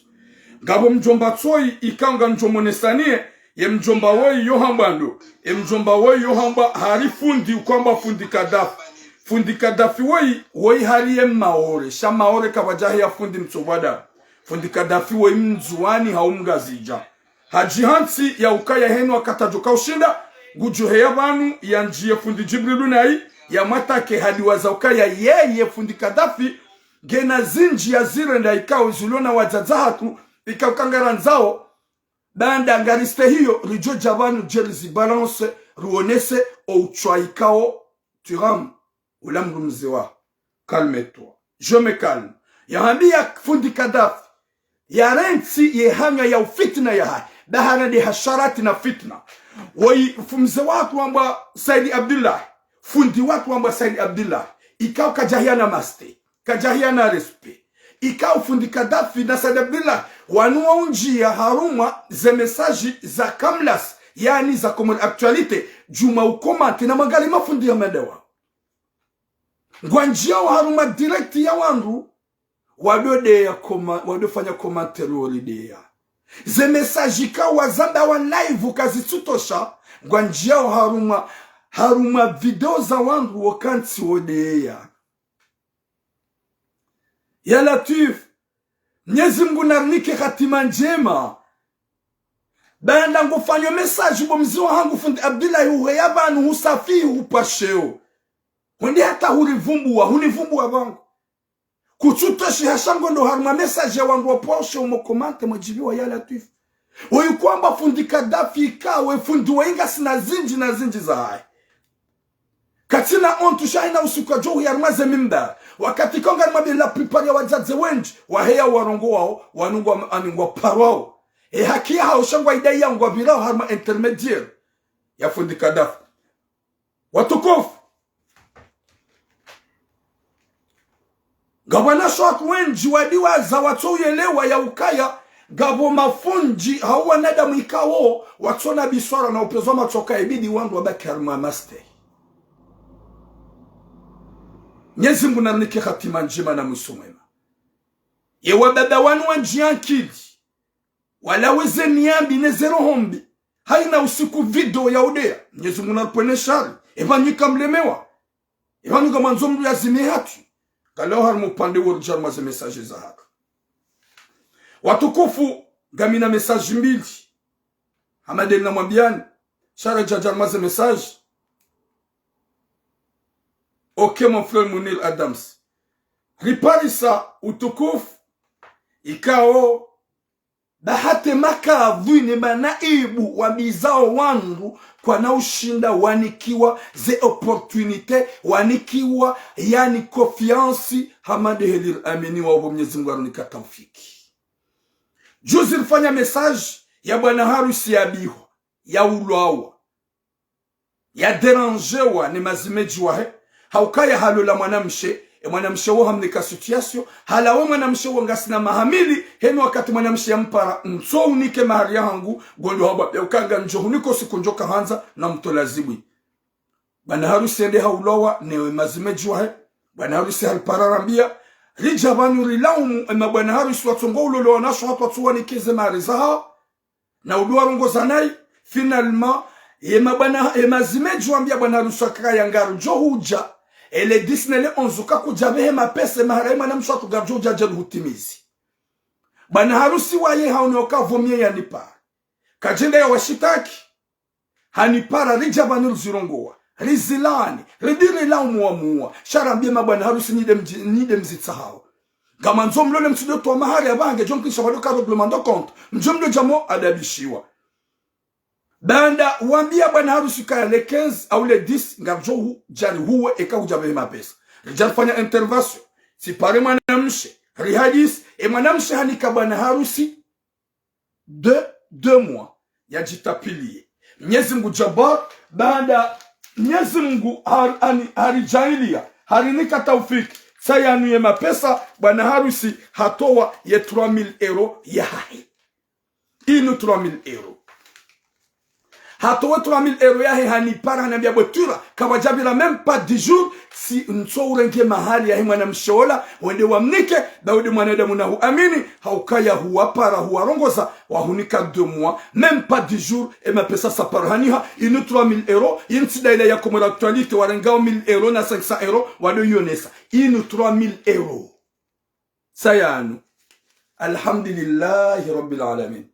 Ngapvo mdjomba tsoyi, ikao ngamdjo mwonesaniye, ye mdjomba woyi yohambwa ndo, ye mdjomba woyi yohambwa hari fundi, ukohambwa fundi Kadhafi. Fundi Kadhafi woyi, woyi hari ye Maore, sha Maore kapvadjahi ya fundi mtsovu adabu. Fundi Kadhafi woyi Mndzuwani hau Mngazidja. Hadjihantsi ya ukaya henu akatadjoka ushinda, ngudjo heya pvanu yandjiye fundi Djibrilu nayi, yamwatake hadiwaza ukaya yeye fundi Kadhafi, ngena zindji ya zirenda ikao zilo na wadzadze hatru, ikao kangarandzao, baanda ngaristehiyo, ridjo dja pvanu djeli zi balance, ruonese, o utswa ikao, Twiramu. Ula mdru mze wa, calme-toi. Je me calme. Yahambiya fundi Kadhafi. Yarentsi ye hanywa ya ufitna yahahe. Bahara nde hasharati na fitna. Woyi fu mze watru wambwa Said Abdillah. Fundi watru wambwa Said Abdillah. Ikao kadjahiya na maste. Kadjahiya na respect. Ikao fundi Kadhafi na Said Abdillah. Wanu waundjiya harumwa ze message za Kamlas. Yaani za Comores Actualité. Djuma ukomante na magali mafundi ya madawa. Ngwandjiyao harumwa direct ya wandru, wadodeya koma-, wadofanya commentaire wolideya. Ze message ikao wazamba wa live kazitsutosha, ngwandjiyao harumwa, harumwa video za wandru wokantsi wodeya. Ya Latwif, Mnyezi Mngu narinike hatima ndjema. Baanda ngufanyo message bo mze wahangu fundi Abdillahi, uheya pvanu husafi hupvasheo. Hwende hata hurivumbuwa, hunivumbuwa pvangu. Kutsutoshi hasha ngondo harumwa message ya wandru wapvwashe umo komante mwadjibiwa ya Latwif. Oyu kwamba fundi Kadhafi ikawe fundi wa inga sina zindji na zindji zahahe. Katsina ontu sha hayina usiku yadjo huya harumwa ze mimbar. Wakati ikao ngarimwambiye la plupart ya wadzadze wendji, waheya warongowawo, wanu ngwa, ani ngwaparwawo. E haki yahawo sha ngwayidai ya ngwapvirao harumwa intermédiaire ya fundi Kadhafi. Watukufu, ngapvo wanashe watru wendji wadiwaza watsouyelewa ya ukaya, ngapvo mafundi hau wanadamu ikao watsona biswara na upvendza matsoka ibidi wandru wabaki harumwa mastehi. Mnyezi Mngu narinike hatima ndjema na mwiso mwema. Ye wababa wanu wendji ya nkili, wala weze nia mbi ne ze roho mbi. Hayina usiku video ya udeya, Mnyezi Mngu naripvwene shari. Epvanu ika mlemewa. Epvanu ngamwandzo mndru yazime hatwi. Ngalao harumwa upande wo ridja harumwa ze message zahatru. Watukufu, ngamina message mbili. Hama de namwambiyani. Sha ridja harumwa ze message. Ok, mon frère Mounir Adams. Riparisa utukufu ikao bahati makadhwi ne manaibu wambizao wandru kwana ushinda wanikiwa ze opportunité, wanikiwa yani confiance, hama de heli riaminiwa opvo Mnyezi Mngu arinika taufiki. Juzi rifanya message ya bwana harusi yabihwa, yaulwawa, yadérangewa ne mazimedji wahe, ha ukaya halola mwanamshe, e mwanamshe wo hamnika situation, halawa e mwanamshe wo ngasina maha mili, heni wakati mwanamshe yampara, ntso unike mahari yahangu, ngondo hambwa, ya uka ngamdjo hunika usiku ndjo kahandza, na mtola zibwi. Bwana harusi yende haulwawa, ne mazimedji wahe, bwana harusi haripara rambiya, ridja pvanu rilaumu, e mabwana harusi watsongo ulolo wanashe watru watsu wanike ze mahari zahawo, na udu warongoza nayi, finalement, ye mabwana, ye mazimedji wambiya bwana harusi ukaya ngaridjo hudja, e le dix ne le onze kakudja pvehe mapesa, e mahari ya mwanamshe watru ngaridjo hudja djeli hutimizi. Bwana harusi waye haone uka pvo miye yanipara. Kadjenda yawashitaki. Hanipara, ridja pvanu rizirongowa. Rizilani, ridi rilaumu wamuwa. Sha rambiye mabwana harusi nyi de mdji-, nyi de mzitsahawo. Ngamwandzo mlole mtsudo towa mahari ya pvange, djo mkinisha pvado ka règlement de compte. Mdjo mdo djamo adabishiwa. Baanda wambiya bwana harusi ukaya le quinze au le dix, ngaridjo hudja rihuwe eka kudja pvehe mapesa. Ridja rifanya intervention. Tsipare mwanamshe. Rihadisi, e mwanamshe hanika bwana harusi deux, deux mois, yadjitapiliye. Mnyezi Mngu Jabbar, baanda Mnyezi Mngu har-, ani-, haridjaaliya, harinika taufiki, tsayanu ye mapesa, bwana harusi hatowa ye trois mille euros yahahe. Inu trois mille euros. Hatowa trois mille euros yahe hanipara hanambiya bwe tura, kapvadjapvira même pas dix jours, tsi ntso urenge mahari yahe mwanamshe ola, wende wamnike, ba wende mwanadamu nahuamini, ha ukaya huwapara huwarongoza, wahunika deux mois, même pas dix jours, e mapesa tsaparo haniha, inu trois mille euros, yintsi daila ya Comores Actualité, warengao mille euros na cinq cents euros, wado yonesa, inu trois mille euros. Tsayanu. Alhamdulillahi Rabbil Alamin.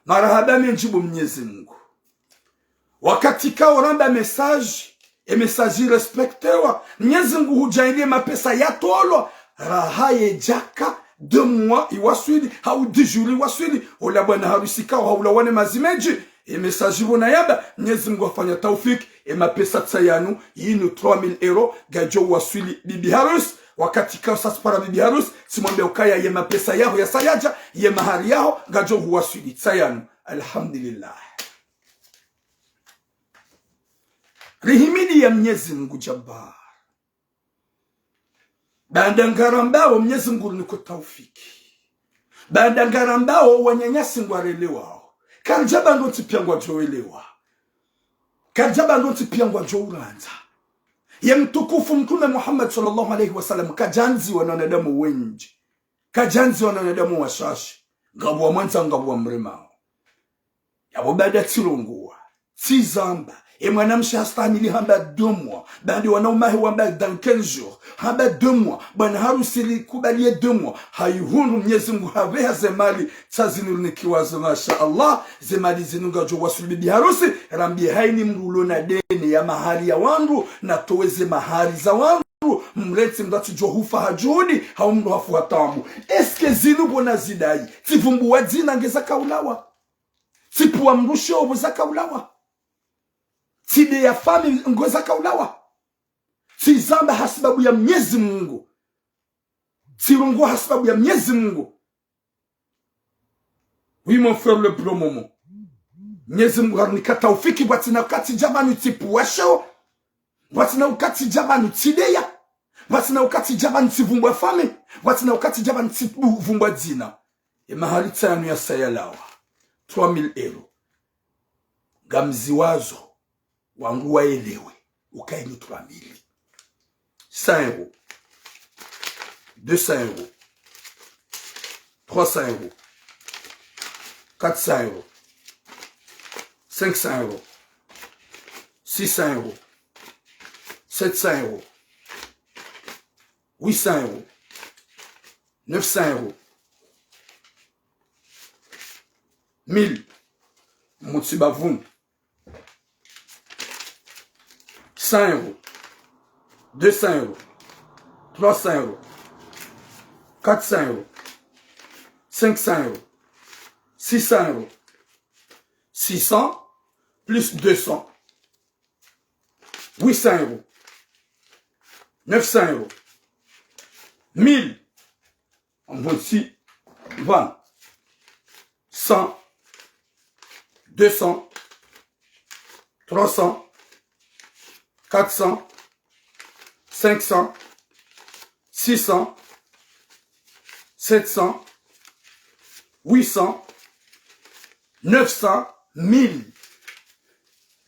Marahaba mendji bo Mnyezi Mngu. Wakati kao ramba message, e message irespectewa. Mnyezi Mngu hudjaaliya e mapesa yatolwa. Raha ye djaka, deux mois iwaswili, hau dix jours iwaswili. Ola bwana harusi kao haulawa ne mazimedji. E message pvo nayamba, Mnyezi Mngu hafanya taufiki, e mapesa tsayanu, yinu trois mille euros, ngayidjo huwaswili bibi harusi, wakati kao tsasipara bibi harusi, tsimwambiya ukaya ye mapesa yaho yasayadja, ye mahari yaho, ngayidjo huwaswili tsayanu. Alhamdulillah. Rihimidiya Mnyezi Mngu Jabbar. Baanda ngarambao Mnyezi Mngu rinike taufiki. Baanda ngarambao wananyasi ngwarelewao. Karidja ba ndo ntsi piya ngwadjo elewa. Karidja ba ndo ntsi piya ngwadjo urandza. Ye mtukufu Mtrume Muhammad swallallahu alayhi wa sallam kadjandziwa na wanadamu wendji. Kadjandziwa na wanadamu washashi. Ngapvo wamwandzao, ngapvo wamremao. Yapvo baada tsirongowa, tsizamba, E mwanamshe hastahamili hamba deux mois. Baanda wanaume wahe wamba dans quinze jours. Hamba deux mois. Bwana harusi likubali ye deux mois. Hayihundru, Mnyezi Mungu hapveha ze mali. Tsa zinu rinikiwazo, masha Allah. Ze mali zinu ngazidjo waswili bibi harusi. Rambiye hayini mdru ulo na deni ya mahari ya wandru. Natowe ze mahari za wandru. Mrentsi mdru atsidjo hufa ha juhudi. Hau mdru hafu ha taabu. Est-ce que zinu pvo nazidayi? Tsi vumbuwa dzina nge zakaulawa. Tsi puwa mdru sheo pvo zakaulawa. Tsi deya famiyi nge zakaulawa. Tsi zamba ha sababu ya Mnyezi Mungu. Tsi rongowa ha sababu ya Mnyezi Mungu. Oui, mon frère le Pro Momo. Mnyezi Mungu harinika taufiki, pvwatsina uka tsidja pvanu tsi puwa sheo. Pvwatsina uka tsidja pvanu tsi deya. Pvwatsina uka tsidja pvanu tsi vumbuwa famiyi. Pvwatsina uka tsidja pvanu tsi bu-, vumbuwa dzina. E mahari tsa yanu yasaya lawa. Trois mille euros. Ngamziwazo. Wandru waelewe. Uka yinu trois mille. Cent euros. Deux cents euros. Trois cents euros. Quatre cents euros. Cinq cents euros. Six cents euros. Sept cents euros. Huit cents euros. Neuf cents euros. Mille. Mutsi bavuni. Cent euros. Deux cents euros. Trois cents euros. Quatre cents euros. Cinq cents euros. Six cents euros. Six cents plus deux cents. Huit cents euros. Neuf cents euros. Mille. Mutsi pvanu. Cent. Deux cents. Trois cents. Quatre cents. Cinq cents. Six cents. Sept cents. Huit cents. Neuf cents. Mille.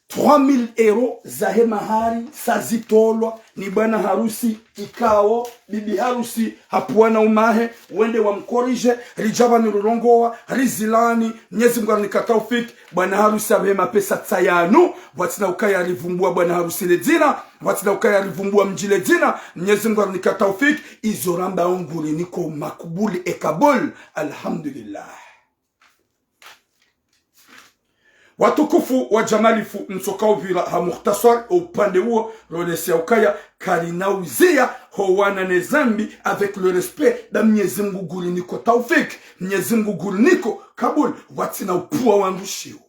Trois mille euros zahe mahari tsa zitolwa ni bwana harusi ikao bibi harusi hapuwa na umahe, wende wamkorije, ridja pvanu rirongowa, rizilani, Mnyezi Mungu harinika taufiki, bwana harusi hapvehe mapesa tsa yanu, pvwatsina ukaya rivumbuwa bwana harusi le dzina, pvwatsina ukaya rivumbuwa mdji le dzina, Mnyezi Mungu harinika taufiki, izo ramba nguriniko makubuli e kabul, alhamdulillah. Watukufu wa djamalifu, ntsoka upvira ha mukhtasar, upande uwo, ronesa ukaya, karina uziya, ho wana ne zambi, avec le respect, ba Mnyezi Mungu nguriniko taufik, Mnyezi Mungu nguriniko kabul, pvwatsina upuwa wandru sheo.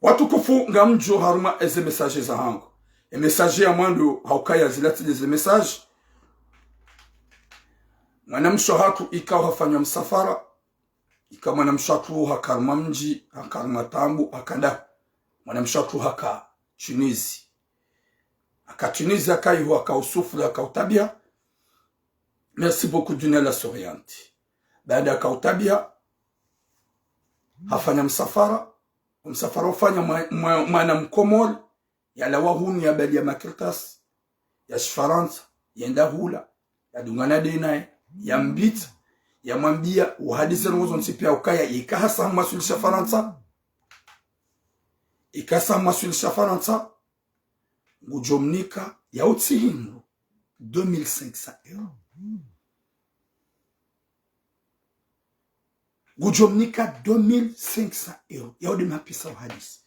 Watukufu, ngamdjo harumwa eze message zahangu. E message ya mwando haukaya zilatsi de ze message. Mwanamshe hatru ikao hafanya msafara. Ika mwanamshe hatru haka harumwa mdji, haka harumwa taabu, haka nda. Mwanamshe hatru haka Tunisie. Haka Tunisie, haka iho, haka usufri, haka utabiha. Merci beaucoup, Dunia la Souriante. Baada haka utabiha, hafanya msafara, msafara ufanya mwa-, mwa-, mwana Mkomori, yalawa hunu yabaliya makartasi ya Shifarantsa, yenda hula, yadungana de naye, yambitsa, yamwambiya, uhadisi ndrongo zontsi piya ukaya, ika hasa hamwaswilisha Farantsa, ika hasa hamwaswilisha Farantsa, ngudjo mnika, yautsi hindru, deux mille cinq cents euros. Ngudjo mnika deux mille cinq cents euros. Yao de mapesa uhadisi.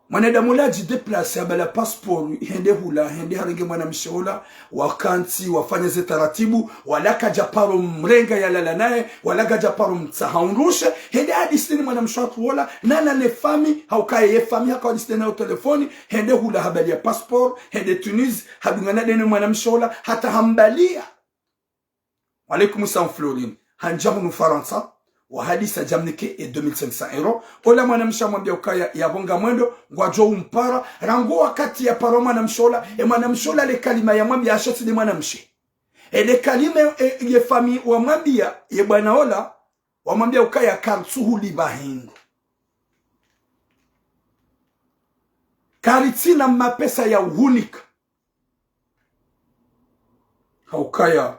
Mwanadamu ola adji déplacer, habala passeport, hende hula, hende harenge mwanamshe ola, wakantsi, wafanya ze taratibu, wala kadja paro mrenga yalala naye, wala kadja paro mtsaha undrushe, hende hadisi ni mwanamshe hatru ola, nana ne famiyi, haukaya ye famiyi, haka hadisi nayo telefoni, hende hula habaliya passeport, hende Tunisie, hadungana de ne mwanamshe ola, hata hambaliya. Wa alaikum salam Florine. Handja hunu Farantsa, wahadisa djamnike e deux mille cinq cents euros. Ola mwanamshe hamwambiya ukaya yapvo ngamwendo, ngwadjo umpara. Rangu wakati yapara mwanamshe ola, e mwanamshe ola le kalima yamwambiya ashatsi de mwanamshe. E le kalima e, ye famiyi wamwambiya, ye bwana ola, wamwambiya ukaya kartsuhu lipva hindru. Karitsina mapesa ya uhunika. Haukaya,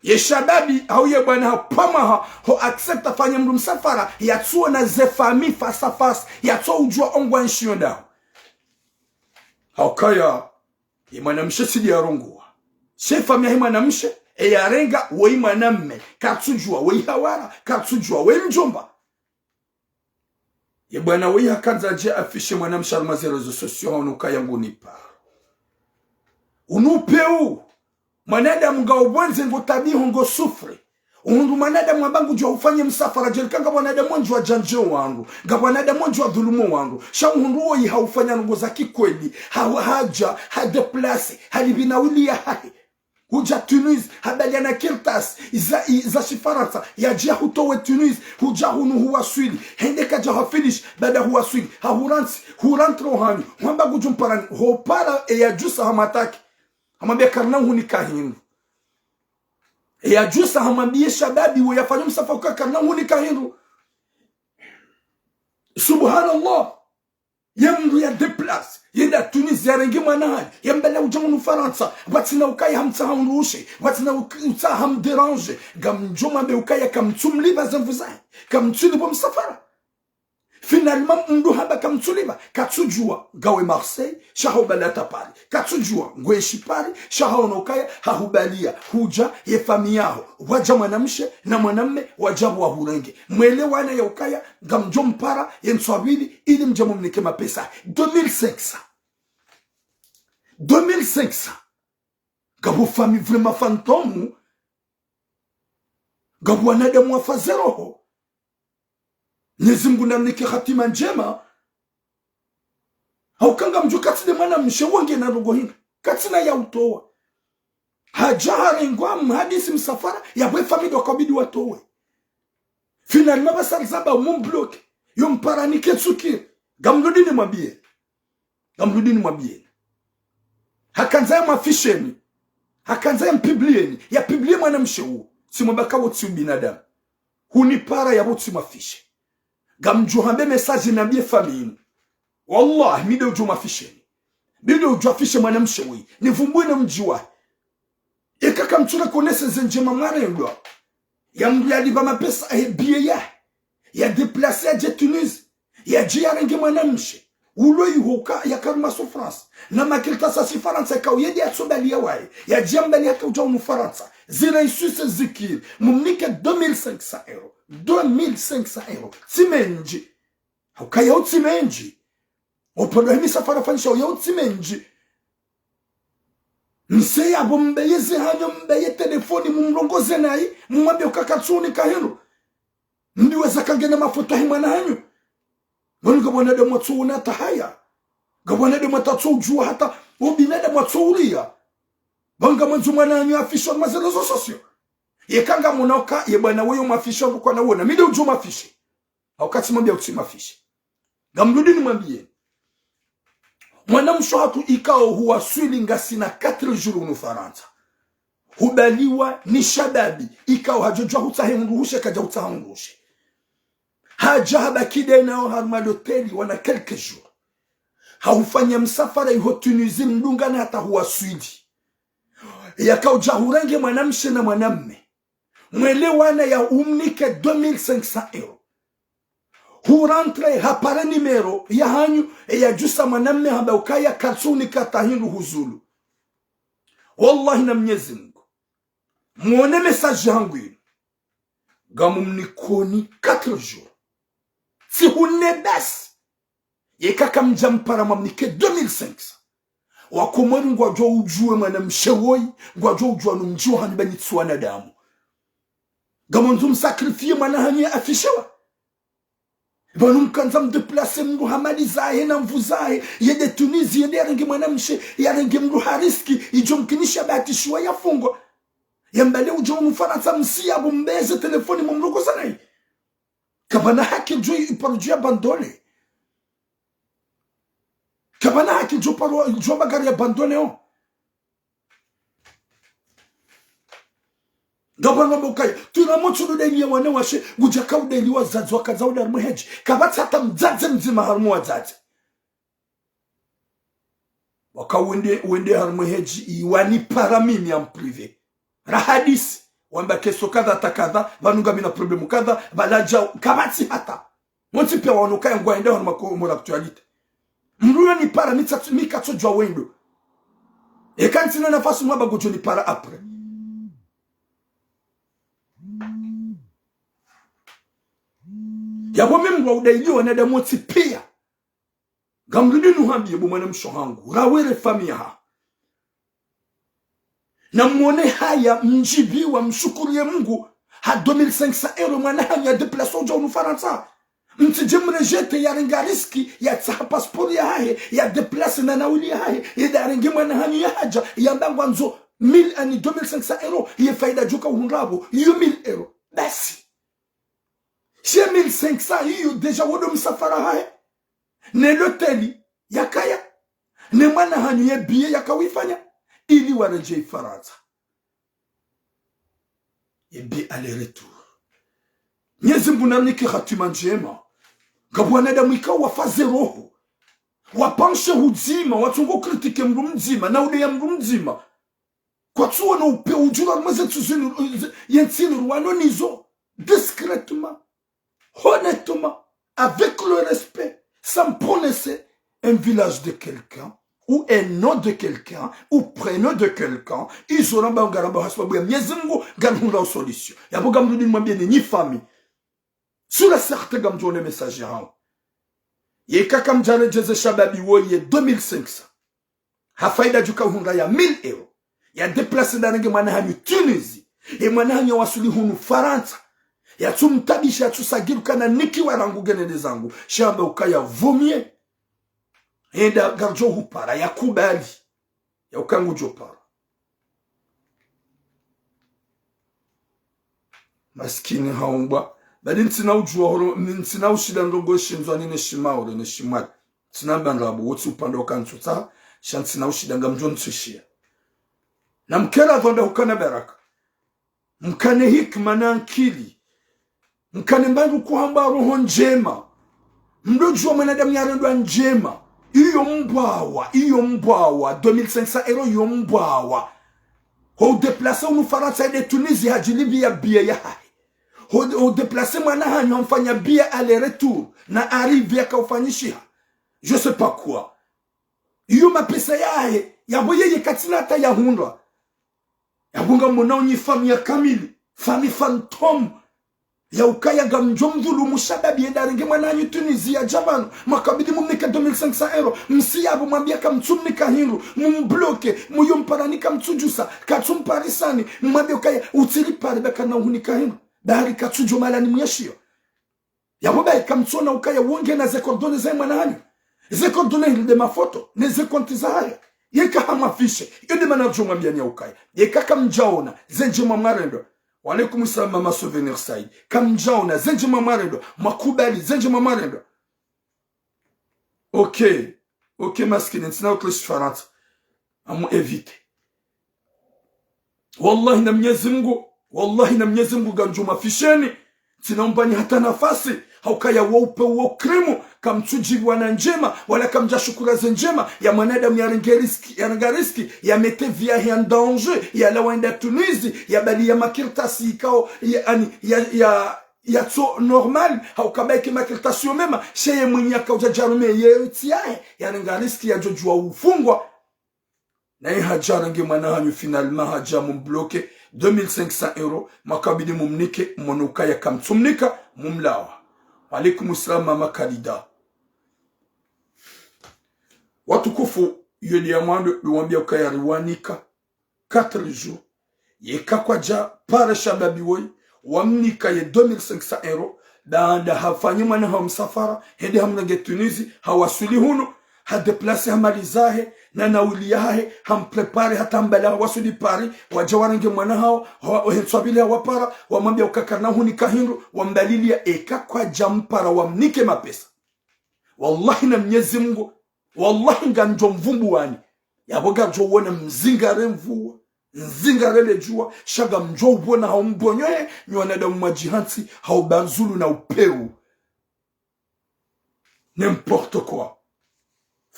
Ye shababi, hau ye bwana hapvamaha, ho accepta afanye mndru msafara, yatsuona ze famille face à face, yatso udjua ongwa nshiyo ndaho. Haukaya, ye mwanamshe tsi ndiye yarongoa. She famille yahe mwanamshe, eyarenga, woyi mwanamme, katsudjua, woyi hawara, katsudjua, woyi mdjomba. Ye bwana woyi hakandza adje afishe mwanamshe harumwa ze réseaux sociaux, haono ukaya ngunipa. Unu upeu, mwanadamu ngaupvondze ngo tabiho ngo souffre. Uhundru mwanadamu amba ngudjo ufanye msafara, djeli ka nga wanadamu wendji wadjandje wandru, nga wanadamu wendji wadhulumu wandru. Sha uhundru woyi haufanya ndrongo za kikweli, ha-, hadja, ha déplace, halipvi na wili yahahe. Hudja Tunis, habaliana kartasi za, i-, za shifarantsa, yadje yahutowe Tunis, hudja hunu huwaswili, hende kadja hafinish, baada huwaswili, hahurantsi, hurantre ohanyu, hwamba ngudjo mparani, hopara eyadjusa hamwataki. Hamwambia karina uhunika hindru. Eyadjusa hamwambie shababi we yafanya msafara uka karina uhunika hindru. Subhanallah. Ye mndru ya déplace, yenda Tunis, yarenge mwana hanyu, yambala udja hunu Farantsa, pvatsina ukaya hamtsaha undrushe, pvatsina uk-, utsaha hamdérange, ngamdjo mwambe ukaya kamtsumlipva ze nvu zahe, kamtsulipva msafara. Finalement, mndru hamba kamtsulipva, katsudjua, ngawe Marseille, sha haubali hata Paris, katsudjua, ngweshi Paris, sha haono ukaya, hahubalia, hudja, ye famille yaho, wadja mwanamshe, na mwanamme, wadja wahurenge. Mwelewana ya ukaya, ngamdjo mpara, ye ntswa mbili, ili mdje mumnike mapesa. Deux mille cinq cents. Deux mille cinq cents. Ngapvo famille vraiment fantôme. Ngapvo wanadamu wafa ze roho. Mwenyezi Mungu namnike hatima ndjema. Hauka ngamdjo katsi nde mwanamshe wonge na rogo hina. Katsina ya utowa. Hadja harengwa mhadisi msafara, yapvo ye famille ndo kabidi watowe. Finalement, pvasa rizamba mumbloke. Yo mparani ketsukiri. Ngamrudi nimwambie. Ngamrudi nimwambie. Hakandza yamwafisheni. Hakandza yampublieni. Yapublie mwanamshe uwo. Tsimwamba ka wo tsi ubinadamu. Hunipara yapvo tsimwafishe. Ngamdjo hambe message nambie famille inu. Wallahi, mi nde udjo mwafisheni. Mi nde udjo afishe mwanamshe woyi. Nivumbue na mdji wahe. Eka kamtsu reconnaître ze ndjema mwarendwa. Ya mndru yalipva mapesa yahe billet yahe. Ya déplace yadje Tunis. Yadje yarenge mwanamshe. Ulo iho ka, yaka harumwa souffrance. Na makartasi ya shifarantsa yaka uyedi yatsobaliya waye. Yadje yambali hata udja hunu Farantsa. Zira isuse zikiri. Mumnike deux mille cinq cents euros. Deux mille cinq cents euros. Tsi mendji. Hauka yawo tsi mendji. Opvandwa he misafara fanyisha yawo tsi mendji. Mse yapvo mbeye ze hanyo, mbeye telefoni, mumrongoze nayi, mumwambie uka katsuhunika hindru. Mdiweza kangena mafoto yahe mwana hanyu. Ngoni ngapvo wanadamu watsuona hata haya. Ngapvo wanadamu hata watsoudjua hata, wo binadamu watsoulia. Pvanga mwandzo mwana hanyu afishwa harumwa ze réseaux sociaux. Yeka ngamwona uka, ye bwana weyo mwafisha ndo kwana wona. Mi nde udjo mwafishe. Hauka tsimwambia utsimwafishe. Ngamrudi nimwambie. Mwanamshe hatru ikao huwaswili ngasina quatre jours hunu Farantsa. Hubaliwa ni shababi, ikao hadjodjua hutsaha undrushe, kadja hutsaha undrushe. Hadja habaki nde nawo harumwa loteli wana quelques jours. Hahufanya msafara iho Tunisie mdungana hata huwaswili. Yaka udja hurenge mwanamshe na mwanamme. Mwelewana ya umnike deux mille cinq cents euros. Hurantre hapare numéro ya hanyu, eyadjusa mwanamme hamba ukaya katsuhunika hata hindru huzulu. Wallahi na Mwenyezi Mungu. Mwone message hangu inu. Ngamumnikoni quatre jours. Siku nne basi. Yeka kamdja mpara mwamnike deux mille cinq cents. Wakomori ngwadjo udjue mwanamshe woyi, ngwadjo udjua no mdji wahanyu ba nyi tsi wanadamu. Ngamwandzo msacrifier mwana hanyu ya afishewa. Pvanu mkandza mdéplace mndru ha mali zahe na nvu zahe, yende Tunisie, yende yarenge mwanamshe, yarenge mndru ha risque, idjo mkinisha bahatishiwa yafungwa. Yambale udjo hunu Farantsa msi yapvo mbeze telefoni mumrongoza nayi. Kapvana haki djo iparo djo ya abandonné. Kapvana haki djo paro djo amba ngari abandonné o. Ngapvanu amba ukaya, tuna motsu ndo deni ya wanawashe, ngudja ka udeni wadzadze wakandza uda harumwa hedji. Kapvatsi hata mdzadze mdzima harumwa wadzadze. Waka wende, wende harumwa hedji, iwanipara mimi en privé. Rahadisi, wamba keso kadha ta kadha, pvanu ngamina problème kadha, pvala djau, kapvatsi hata. Wontsi piya wanu kaya ngwaenda hanu mako-, mo l'actualité. Mdru yo nipara mi tsatsu-, mi katsodjuwa wendo. Eka ntsina nafasi mwamba ngodjo nipara après. Yapvo mi mdru wa udailiwa na damu wontsi piya. Ngamrudi nuhambiye bo mwana mshe hangu, rawere famiyi yaho. Na mwone haya mdjibiwa mshukuriye Mungu, ha deux mille cinq cents euros mwana hanyu ya déplacé udja hunu Farantsa. Mtsidje mrejete yarenga risque, yatsaha passeport yahahe, ya déplacé na nauli yahahe, yende yarenge mwana hanyu yahadja, yamba ngwandzo mille ani deux mille cinq cents euros, ye fayida djoka uhundra pvo, iyo mille euros. Basi. She mille cinq cents iyo déjà wo ndo msafara hahe. Ne loteli yakaya. Ne mwana hanyu ye billet yakawifanya. Ili waredjeyi Farantsa. Ye billet aller-retour. Mnyezi Mungu namnike hatima ndjema. Ngapvo wanadamu ikao wafa ze roho. Wapanshe hudzima, watsongo critiquer mdru mdzima, na udeya mdru mdzima. Kwatsuona upve udjura harumwa ze ntsu zinu, ze, ye ntsi inu ruwano nizo, discrètement, honnêtement, avec le respect, sans prononcer un visage de quelqu'un, ou un nom de quelqu'un, ou prénom de quelqu'un, izo ramba ngaramba hasibabu ya Mnyezi Mungu, ngarihundra solution. Yapvo ngamrudi nimwambiye ni nyi famiyi. Sûr et certain ngamdjo ona message yahangu. Yeka kamdjaredjeze shababi woyi ye deux mille cinq cents. Ha fayida djuka uhundra ya mille euros. Ya déplacé ndarenge mwana hanyu Tunisie. Ye mwana hanyu yawaswili hunu Farantsa. Yatsumtabisha, yatsusagiru kana nikiwa rangu ngenende zangu. Shamba ukaya vaut mieux. Yende ngaridjo hupara, yakubali. Ya uka ngudjo para. Maskini haumbwa. Badi ntsina udjuwa holo, ntsina ushinda ndrongo shindzwani ne shimaore, ne shimwali. Ntsina bandrabo, wotsi upande wa kantsutsa, sha ntsina ushinda ngamdjo ntsushiya. Na mkera pvanda hukana baraka. Mkane hikima na ankili. Mkane mbandru kuhamba roho ndjema. Mdodjuwa mwanadamu yarendwa ndjema. Iyo mbwawa, iyo mbwawa. Deux mille cinq cents euros iyo mbwawa. Ho udéplacé hunu Farantsa yende Tunisie hadjilipviya billet yahahe. Ho, ho udéplacé mwana hanyu hamfanya billet aller-retour. Na arrivée yakaufanyishiha. Je sais pas quoi. Iyo mapesa yahe. Yapvo yeye katsina hata yahundra. Yapvo ngamwonao nyi famiyi ya kamili, famiyi fantôme. Ya ukaya ngamdjo mdhulumu shababi yende yarenge mwana hanyu Tunisie yadje pvanu, mwakabidi mumnike deux mille cinq cents euros, msi yapvo mwambiya kamtsumnika hindru, mumbloqué, muyo mparani kamtsudjusa, katsumparisa ni, mwambiya ukaya utsiripare ba kana uhunika hindru, bari katsudjo malani muyashiyo. Yapvo bayi kamtsuona ukaya wo ngena ze coordonnées za mwana hanyu. Ze coordonnées hindri nde mafoto, ne ze compte zahahe. Yeka hamwaffiché, iyo nde mana ridjo mwambiyani ya ukaya. Yeka kamdjaona, ze ndjema mwarendwa. Wa alaikum salam mama Souvenir Said. Kamdjaona, ze ndjema mwarendwa. Mwakubali, ze ndjema mwarendwa. Ok. Ok, maskini, ntsina utleshi Farantsa. Amu éviter. Wallahi na Mnyezi Mungu, wallahi na Mnyezi Mungu ngamdjo mwafficheni. Ntsina umbani hata nafasi, ha ukaya wo upve wo ukrimu, kamtsudjibiwa na ndjema, wala kamdjashukura ze ndjema, ya mwanadamu yarenge risque, yarenga risque, ya mettre vie yahe en danger, yalawa yende Tunisie, yabaliya makartasi ikao, ya, ani, ya, ya, yatso normal, ha uka bayi ke makartasi yo mema, sha ye mwinyi yakaudja djarume ye ntsi yahe, yarenga risque yadjodjuwa ufungwa. Naye hadja yarenge mwana hanyu finalement hadja mumbloqué deux mille cinq cents euros, mwakabidi mumnike, mwono ukaya kamtsumnika, mumlawa. Wa alaikum salam mama Khalida. Watukufu, iyo nde ya mwando, ndo wambiya ukaya riwanika quatre jours. Yeka kwadja para shababi woyi, wamnika ye deux mille cinq cents euros, baanda hafanye mwana hawo msafara, hende hamrenge Tunisie, hawaswili hunu, ha déplacé ha mali zahe, na nauli yahahe, hampréparé hata hambala hawaswili Paris, wadja warenge mwana hawo, hawa-, ohentswa pvili hawapara, wamwambiya uka karina hunika hindru, wambaliliya eka kwadja mpara wamnike mapesa. Wallahi na Mnyezi Mungu, wallahi ngamdjo mvumbuwani. Yapvo ngamdjo wona mzingare mvua, mzingare le djuwa, sha ngamdjo upvona ha umbonyo he, nyi wanadamu mwadjihantsi, ha ubanzulu na upeu. N'importe quoi.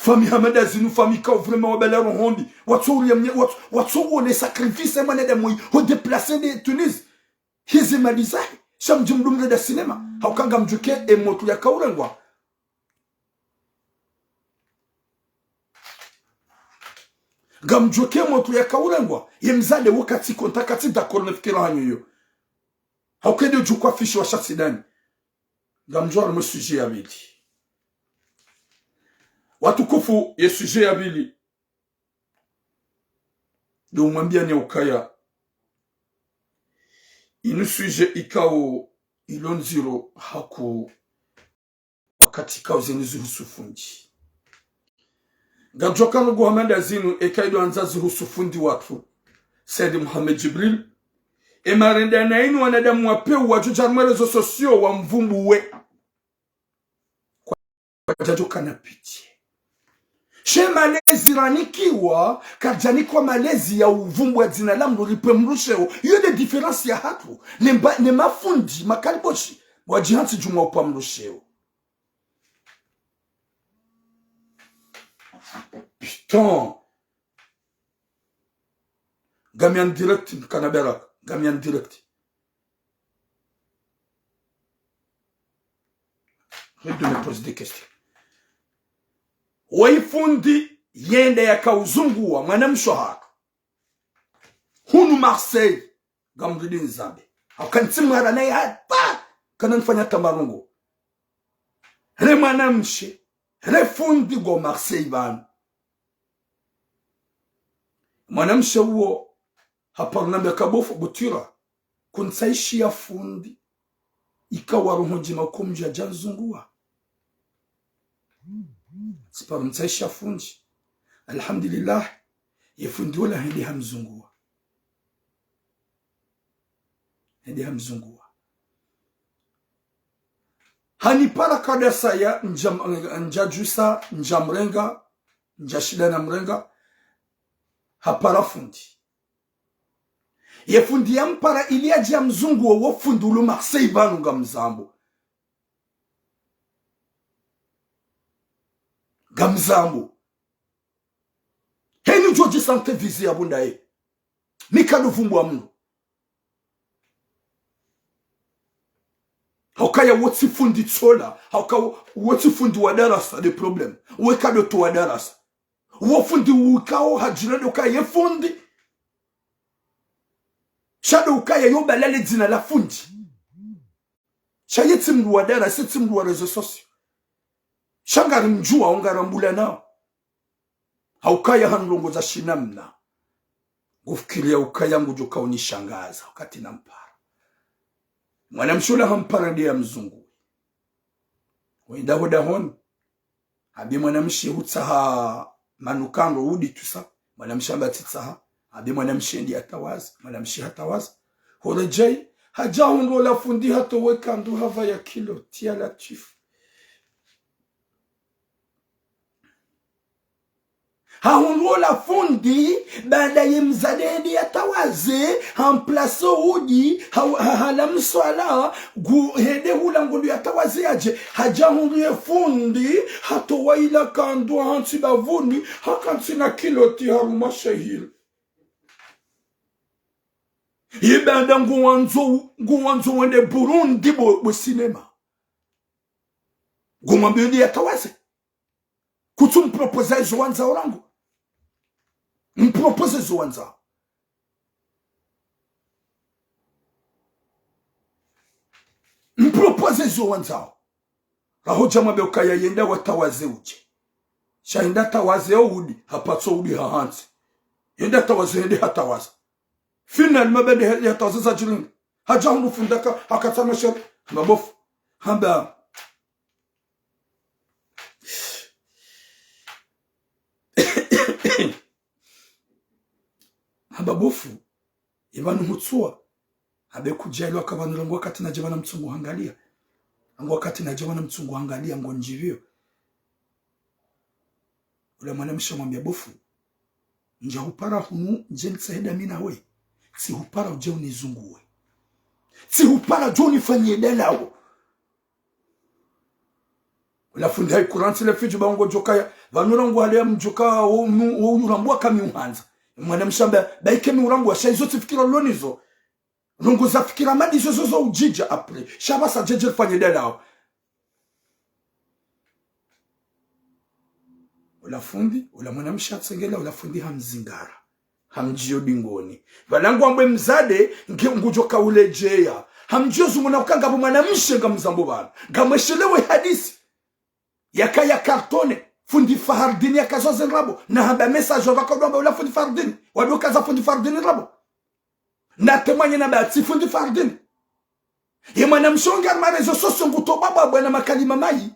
Fami hama ndazinu, fami ikao vraiment wabala roho mbi. Watso uria mnye, watso, watso uone sacrifice ya mwanadamu yi, ho déplacer nde Tunisie. Hizi mali zahe, sha mdji mdru mrenda cinéma. Hauka ngamdjuwe ke emotru yakaurengwa. Ngamdjuwe ke emotru yakaurengwa. Ye mzade wo katsi konta, katsi d'accord ne fikira hanyu yo. Hauka nde udjo kwa fishi wa sha sidani. Ngamdjo harumwa sujet ya pvili. Watukufu, ye sujet ya pvili. Ndo umwambia ni ukaya. Inu sujet ikao ilo ndziro haku wakati ikao zinu zihusu fundi. Ngamdjo ka nungu hama ndazinu eka ido andza zihusu fundi watru. Said Mohamed Djibril. E marenda na inu wanadamu wa pewu wadjo dja harumwa réseaux sociaux wamvumbuwe. Kwadjadjo kana pitié. She malezi ranikiwa, kadjanikiwa malezi ya uvumbuwa dzina la mdru ripve mdru sheo. Iyo nde différence ya hatru. Ne mba, ne mafundi, makaliboshi. Wadjihantsi djumwa upva mdru sheo. Putain. Ngami en direct, kana baraka. Ngami en direct. Arrête de me poser des questions. Woyi fundi yende yakauzunguwa mwanamshe hatru. Hunu Marseille. Ngamridi nizambe. Hauka ntsi mwara naye hata. Kana nifanya tamarongo. He mwanamshe. He fundi ngo Marseille pvanu. Mwanamshe uwo haparo nambia ka bo fu-, bo Tura. Kuntsaishiya fundi. Ikao wa roho ndjema uko mdji yadja nizunguwa. Tsiparo ntsaishiya fundi. Alhamdulillah. Ye fundi wola hende hamzunguwa. Hende hamzunguwa. Hanipara kadasaya ndja-, ndjadjusa, ndjamrenga, ndjashinda namrenga, hapara fundi. Ye fundi yampara ili yadje yamzunguwe, wo fundi ulo Marseille pvanu ngamzambo. Ngamzambo. Heni djodji sentir visé ya bunda ye. Mi kado vumbuwa mno. Haukaya wo tsi fundi tsola. Hauka wo, wo tsi fundi wa darasa, nde problème. We kado towa darasa. Wo fundi ukao hadjina ndo ukaya ye fundi. Sha ndo ukaya yo balale dzina la fundi. Sha ye tsi mdru wa darasa, tsi mdru wa réseaux sociaux. Sha ngarimdjuwao, ngarambulanao. Haukaya handrongoza shinamna. Ngufikiriya ukaya ngudjo kaunishangaza wakati nampara. Mwanamshe ula hampara nde yamzunguwe. Wenda ho dahoni. Hambe mwanamshe hutsaha manukando udi tusa. Mwanamshe hamba tsitsaha. Hambe mwanamshe ndeya tawaze. Mwanamshe hatawaza. Horedjei. Hadja hundru ola fundi hatowa e kandu hapvaya kiloti ya Latwifu. Hahundru ola fundi, baanda ye mdzadze hende yatawaze, hamplaso udi, ha, ha, hala mswala, ngu hende hula ngondro yatawaze yadje, hadja hundru ye fundi, hatowa ila kandu hantsi bavuni, hakantsi na kiloti harumwa shehil. Ye baanda nguwandzo, nguwandzo wende Burundi bo, bo cinéma. Ngumwambiyo ndi yatawaze. Kutsu mpropoza ezo wandzao rangu. Mpropoze ezo wandzao. Mpropoze ezo wandzao. Raho dja mwambe ukaya yenda watawaze udje. Sha yenda tawaze o udi, hapatso udi hahantsi. Yenda tawaze, yende hatawaza. Finalement, baanda yatawaza zadjiringa. Hadja hundru fundi aka, hakatsa mashairi. Hamba bo fundi. Hamba. Hamba bo fundi, ye pvanu hutsuwa. Hambe kudja ilo aka pvanu rangu wakati nadja pvanu mtsungu hangaliya. Rangu wakati nadja pvanu mtsungu hangaliya, ngondjipviyo. Ula mwanamshe hamwambia bo fundi, ndja hupara hunu ndje nitsahe nda mi nawe. Tsi hupara udje unizunguwe. Tsi hupara udje unifanyiye dalao. Ola fundi hayi kurantsi le fidju ba ngodjo kaya, pvanu rangu hale ya mdjuka wo, nu, wo urambwa kami uhandza. Mwanamshe hamba, ba ike mi urambwa, sha izo tsi fikira lonizo. Ndrongoo za fikira madi izo zo udjidja après. Sha pvasa djedje lifanye dalao. Ola fundi, ola mwanamshe hatsengelea, ola fundi hamzingara. Hamdjiyo dingoni. Pvala ngwambwa mdzadze, nge ngudjo kauledjeya. Hamdjiyo zunguna uka ngapvo mwanamshe ngamzambo pvanu. Ngamweshelewo ye hadisi. Yaka ya cartonné, fundi Fahardini yaka zoze ndrabo. Na hamba message wapvaka udjo amba ola fundi Fahardini. Wadjo kaza fundi Fahardini ndrabo. Na témoigner na ba tsi fundi Fahardini. Ye mwanamshe wo nge harumwa réseaux sociaux ngutowa bwabwa na makalima mayi.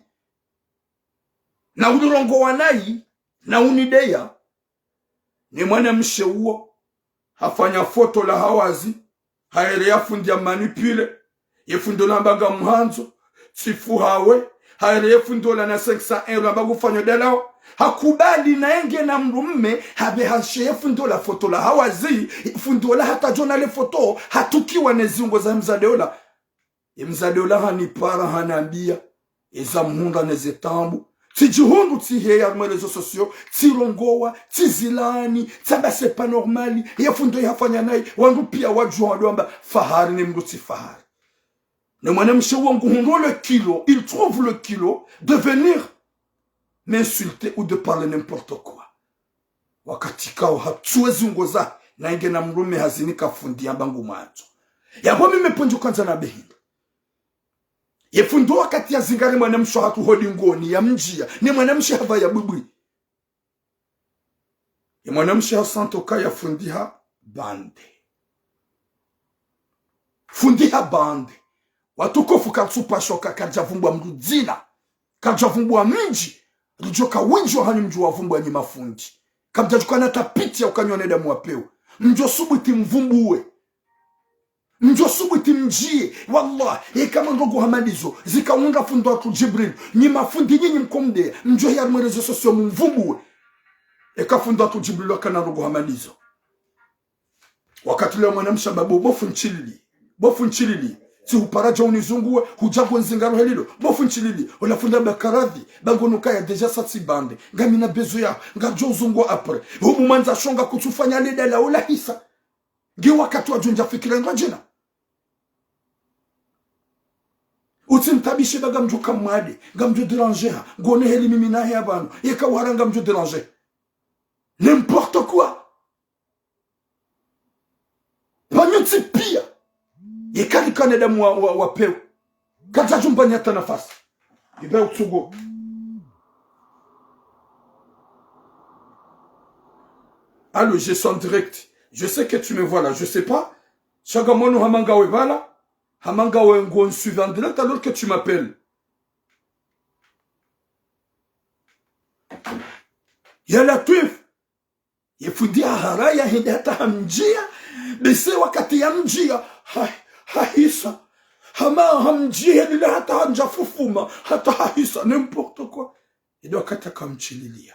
Na unirongowa nayi, na unideya. Ne mwanamshe uwo, hafanya photo la hawazi, haeleya fundi ya manipulé, ye fundi ola hamba ngamhandzo, tsifu hawe, haeleya fundi ola na cinq cents euros hamba ngufanyao dalao, hakubali naye nge na mdrume, hapve hashe ye fundi ola photo la hawazi, fundi ola hata djona le photo, hatukiwa ne ziungo za mdzadze ola. Ye mdzadze ola hanipara hanambia, eza mhundra ne ze taabu. Tsidjihundru tsiheya harumwa réseaux sociaux, tsirongowa, tsizilaani, tsamba c'est pas normal, ye fundi oyi hafanya nayi, wandru piya wadjuwa wadjo amba, Fahari ne mdru tsi Fahari. Ne mwanamshe uwo nguhundro le culot, il trouve le culot de venir m'insulter ou de parler n'importe quoi. Wakati kao hatsuwe ziungo za, na nge na mdrume hazinika fundi yamba ngumwandzo. Yapvo mi me pvondjo kandza na behindra. Ye fundi wakati ya zingare mwanamshe hatru ho dingoni ya mdjiya, ne mwanamshe hapva ya bwibwi. Ye mwanamshe hasantoka ya fundi ha bande. Fundi ha bande. Watukufu, karitsupashoka, karidja vumbua mdru dzina. Karidja vumbua mdji. Ridjoka wendji wahanyu mdjo wavumbua nyi mafundi. Kamdjadjuka na tapiti ya ukanywa ne damu wa pewu. Mdjo subuti mvumbuwe. Mdjo subuti mdjiye. Wallah, eka mandrongo hama ndizo, zika undra fundi watru Djibril. Nyi mafundi nyinyi mkomdeya. Mdjo hiya harumwa réseaux sociaux mumvumbuwe. Eka fundi watru Djibril wakana ndrongo hama ndizo. Wakati ule mwanamshe hamba bo, bo fundi Chilili. Bo fundi Chilili. Tsi hupara dja unizunguwe, hudja ngonzingaro helilo. Bo fundi Chilili. Ola fundi hamba karadhi. Ba ngono kaya déjà sa tsi bande. Ngamina besoin ya. Ngadjo uzunguwa après. Humu mwandza shonga kutsufanya leda la ola hisa. Nge wakati wadjo ndja fikira ngadjina. Utsi ntabishe ba ngamdjo kamwade. Ngamdjo déranger ha. Ngone heli mimi nahe ya pvanu. Yeka uhara ngamdjo déranger. N'importe quoi. Pvanu tsi piya. Yeka rikana damu wa, wa, wa pewu. Kadja djumba ni hata nafasi. Ibe utsugo. Allô, je suis en direct. Je sais que tu me vois là. Je sais pas. Sha ngamwono hama ngawe pvala. Hama ngawe ngon suivant en direct alors que tu m'appelles. Ya Latwif. Ye fundi hahara ya hende hata hamdjiya, bese wakati ya mdjiya, ha, hahisa. Hama hamdjiya lila hata handja fufuma, hata hahisa, n'importe quoi. Ede wakati haka mchililiya.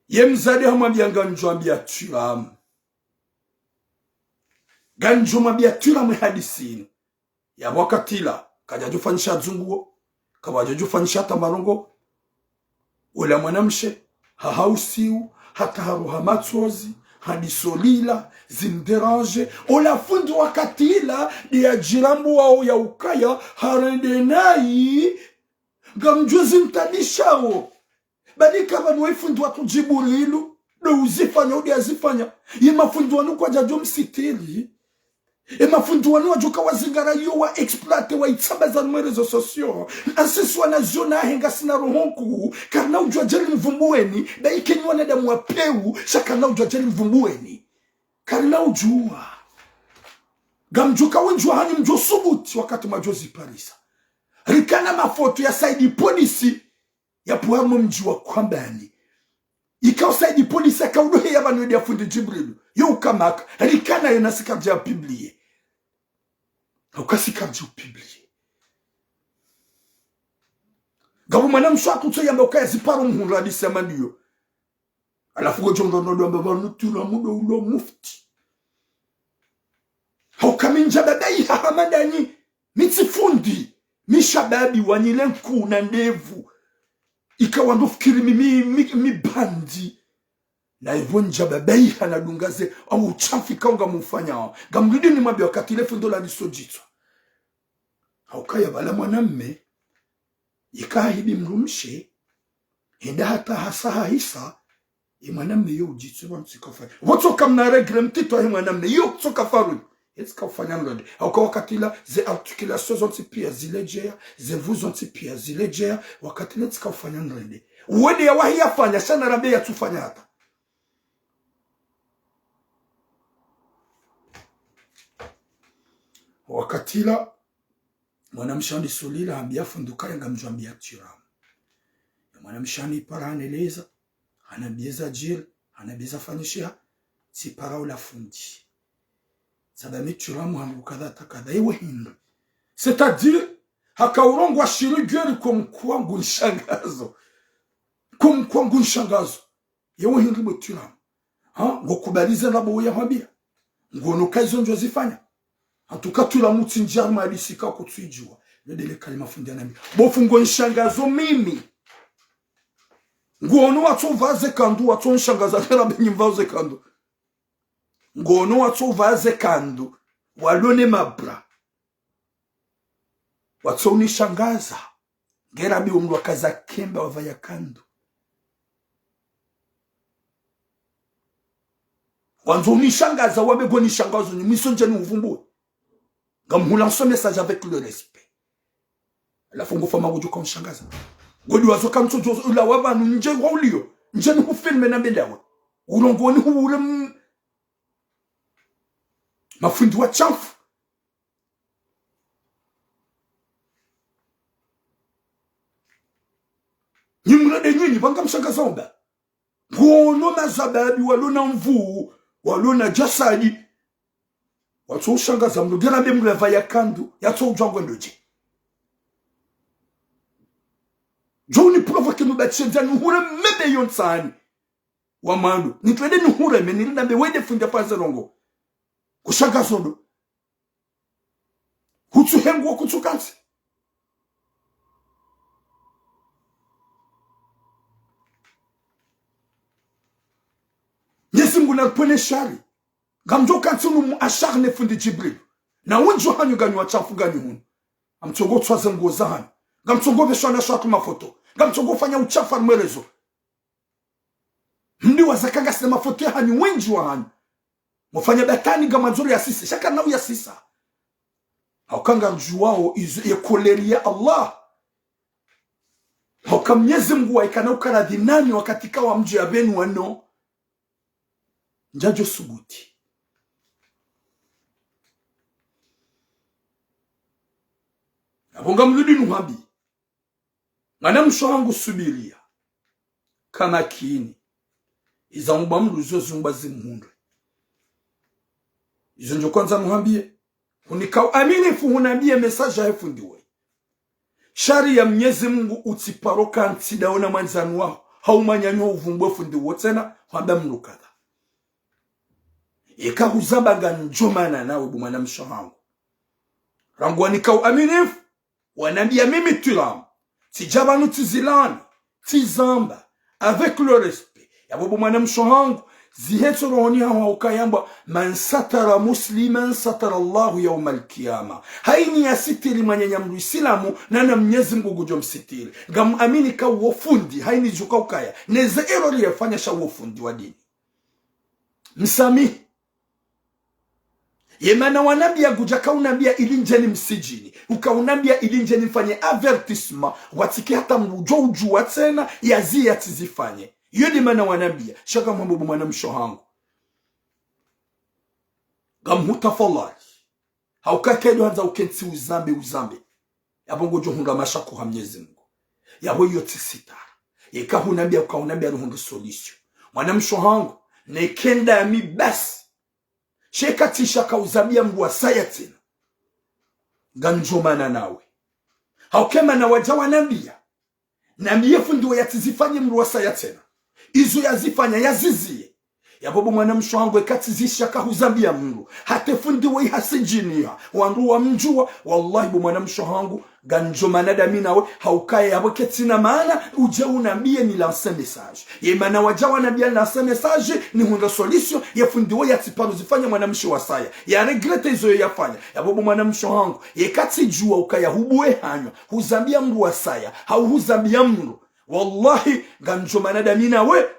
Ye mdzadze hamwambiya ngamdjo mwambiya turamu. Ngamdjo mwambiya turamu ye hadisi inu. Yapvo wakati ila, kadjadjofanyisha dzunguo, kapvadjadjofanyisha hata marongo. Ola mwanamshe, hahausiu, hata haroha matsozi, hadiso lila, zimdéranger. Ola fundi wakati ila, de yadjirambuwao ya ukaya, harende nayi, ngamdjo zimtabishao. Bali kapvanu we fundi watru Djibrilu, ndo uzifanya, udi azifanya. Ye mafundi wanu kwadjadjo msitiri. Ye mafundi wanu wadjoka wazingara yo wa exploiter wa itsambaza harumwa réseaux sociaux. Na sisi wanazioni wahe ngasina roho nkuu, karina udjuwa djeli mvumbuweni, ba ike nyi wanadamu wa pewu, sha karina udjuwa djeli mvumbuweni. Karina udjuwa. Ngamdjoka wendji wahanyu mdjo subuti wakati mwadjo ziparisa. Rikana mafoto ya Saidi Polisi, yapvo harumwa mdji wa Kwambani. Ikao Saidi Polisi akaudohe ya pvanu edi ya fundi Djibrilu. Yo ukamaka. Rikana yo nasi karidja ya publier. Hauka si karidja u publier. Ngapvo mwanamshe akutso yamba ukaya ziparo muhundra hadisi ya mandiyo. Halafu ngodjo ndrongo ndo amba pvanu turamu ndo ulo mufti. Hauka mi ndja baba iha hama ndanyi. Mi tsi fundi. Mi shababi wanyi le nkuu na ndevu. Ika wandru fikiri mi, mi, mi, mi bandi. Na ipvo ndja babaiha na dunga ze, au utshafu ikao ngamufanyao. Ngamrudi nimwambie wakati le fundi ola liso djitswa. Haukaya pvala mwanamme, ika hahidi mdrumshe, henda hata hasa hahisa, ye mwanamme yo udjitswa pvanu tsi kaufanya. Pvo tsoka mna règle mtiti wa he mwanamme, yo tsoka faru. Yetsi kaufanya ndrongo. Hauka wakati la, ze articulations zontsi pia ziledjeya, ze vues zontsi pia ziledjeya, wakati la tsi kaufanya ndrongo. Uwede ya wahi yafanya, sha na rambe yatsufanya hata. Wakati la, mwanamshe handi sulila, hambia fundi ukaya ngamdjo ambia tiramu. Ye mwanamshe handi para haneleza, hanambia zadjiri, hanambia zafanyishiha, tsipara ula fundi. Tsamba mi tiramu hambia kadha ta kadha, ewe hindri. C'est-à-dire, haka urongoa shiri djeri comme quoi ngunishangazo. Comme quoi ngunishangazo. Yewe hindri mwe tiramu. Ha? Ngokubali ze ndrabo uya hwambia. Ngono ka izo ndjo zifanya. Hantsuka tiramu tsi ndjia harumwa hadisi ka kutsuidjuwa. Yo ndele kalima fundi hanambia. Bo fundi ngonishangazo mimi. Ngono watso pva ze kandu, watso nishangaza kera benyi pvao ze kandu. Ngono watso pva ze kandu. Walo ne mabra. Watso unishangaza. Ngera bi umdru wakaza kemba wapvaya kandu. Wandzo unishangaza, wambe ngonishangazo, ni mwiso ndjeni uvumbue. Ngamhula nso message avec le respect. Halafu ngofa mangudjo ka unishangaza. Ngodi wazo kamtso djozo, ula wapvanu ndje wa ulio. Ndjeni hufilme na mbe ndawe. Ulongoni huule m-, mafundi wa tsamfu. Nyi mrende nyinyi, pvanga mshangaza omba. Ngono mazababi, walo na mvuu, walo na jasadi. Watso ushangaza mdru, ngera be mdru yapvaya kandu, yatso udjuwa ngwendo dje. Djo uniprovoke nubatshendza nuhure mebe yontsani. Wa mwandu, nitrende nuhure me nirenda mbe wende fundi ya panze rongo. Kushangaza ndo. Hutsu hengu wa kutsu kantsi. Mnyezi Mngu naripvwene shari. Ngamdjo kantsi unu mu ashar ne fundi Djibril. Na wendji wahanyu nganyu watshafu nganyu hunu. Ngamtsongo tswaza nguo zahanyu. Ngamtsongo pveshwa na shatu mafoto. Ngamtsongo fanya utshafu harumwa rezo. Mdi wazaka ngasina mafoto yahanyu wendji wahanyu. Mufanya batani ngamwandzo riyasise, sha karina uyasisa. Hauka ngamdjuwao izo ye koleri ya Allah. Hauka Mnyezi Mngu waikana ukaradhi nanyi wakati kawa mdji ya pvenu wano. Ndjadjo subuti. Apvo ngamrudi nuhambi. Mwanamshe hangu subiria. Ka makini. Iza umba mdru zo zumba zimhundre. Izo ndjo kwandza nuhambie. Hunika uaminifu hunambie message ya he fundi we. Shari ya Mnyezi Mngu utsiparo kantsi dawo na mwandzani waho. Hau mwananyaho uvumbue fundi wo tsena, hwamba mdru kadha. Eka huzamba ngamdjo mana nawe bo mwanamshe hangu. Rangu wanika uaminifu. Wanambia mimi twilamu, tsidja pvanu tsizilani, tsizamba, avec le respect. Yapvo bo mwanamshe hangu, zihetso rohoni haho hauka yambwa, من ستر مسلما ستره الله يوم القيامة. Haini yasitiri mwananya mdru Isilamu, nana Mnyezi Mngu ngudjo msitiri. Ngamuamini ka uwo fundi, haini djuka ukaya. Neze erreur yefanya sha uwo fundi wa dini. Msamihi. Ye mana wanambia ngudja kaunambia ili ndjeni msidjini. Ukaunambia ili ndjeni mfanye avertissement. Watsike hata mdru udjo udjuwa tsena, yazi yatsizifanye. Iyo nde mana wanambia. Sha ngamhwambo bo mwanamshe hangu. Ngamhutafadhali. Hauka kedo handza ukentsi uzambe, uzambe. Yapvo ngodjo hundra mashako ha Mnyezi Mngu. Yapvo iyo tsi sitara. Yeka hunambia, ukaunambia ruhundru solution. Mwanamshe hangu, neke ndami basi. Sha eka tsisha kauzambia mdru wasaya tsena. Ngamdjo mana nawe. Hauka mana wadja wanambia. Nambiye fundi we yatsizifanye mdru wasaya tsena. Izo yazifanya yaziziye. Yapvo bo mwanamshe wahangu, yeka tsi zisha kahuzambia mndru. Hata fundi woyi hasidjiniha. Wandru wamdjuwa, wallahi bo mwanamshe wahangu, ngamdjo mana dami nawe, haukaya yapvo ketsina maana, udje unambie ni lance message. Ye mana wadja wanambia lance message, nihundre solution, ye fundi woyi yatsiparo zifanya mwanamshe wasaya. Ya regretter izo yo yafanya. Yapvo bo mwanamshe wahangu, yeka tsidjuwa ukaya hubuwe hanywa, huzambia mndru wasaya, hau huzambia mndru. Wallahi, ngamdjo mana dami nawe.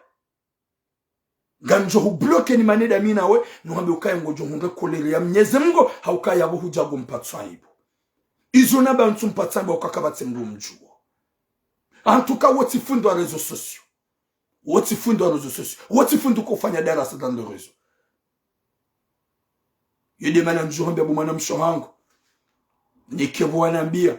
Ngamdjo hubloquer ni mana dami nawe, nuhambe ukaya ngodjo hundre colère ya Mnyezi Mngu, haukaya yapvo hudja ngompvatsa aibu. Izo namba ntsu mpvatsa aibu, haukaya kapvatsi mndru mdjuwa. En tout cas, wo tsi fundi wa réseaux sociaux. Wo tsi fundi wa réseaux sociaux. Wo tsi fundi kofanya darasa dans le réseau. Yo nde mana ngamdjo hwambia bo mwanamshe wahangu. Neke pvo wanambia.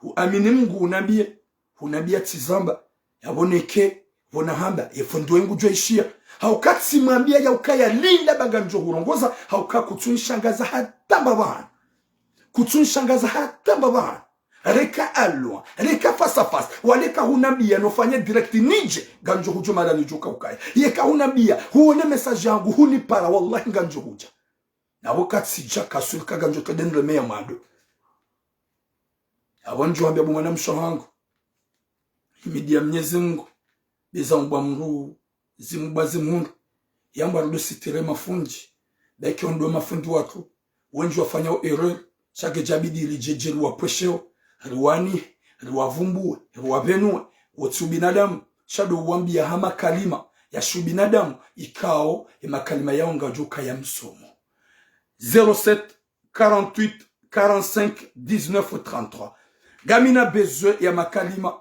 Huamini Mngu unambie. Hunambia tsi zamba. Yapvo neke pvo nahamba. Ye fundi woyi ngudjo ishiya. Hauka tsimwambia yaukaya linda ba ngamdjo hurongoza. Hauka kutsunishangaza hata mbapvi hanu. Kutsunishangaza hata mbapvi hanu. Reka à loin, reka face à face. Wala yeka hunambia nofanye direct nidje, ngamdjo hudja mara nidjo kaukaya. Yeka hunambia, huone message yangu, hunipara, wallahi ngamdjo hudja. Napvo katsidja kaswili ka ngamdjo todendre meya mwando. Yapvo ngamdjo hwambia bo mwanamshe wahangu. Himidia Mnyezi Mngu. Beza mbwa mndru zimu ba zimu hundru. Yamba rudo sitiri mafundi. Daki ondo mafundi watru. Wendji wafanya erreur. Sha kedjabidi ridje dje riwapvwesheo. Riwani, riwavumbuwe, riwapvenuwe. Wo tsi ubinadamu. Sha ndo uwambia ha makalima ya shi ubinadamu. Ikao, ye makalima yawo ngadjo kaya msomo. Zéro sept, quarante-huit, quarante-cinq, dix-neuf, trente-trois. Ngamina besoin ya makalima.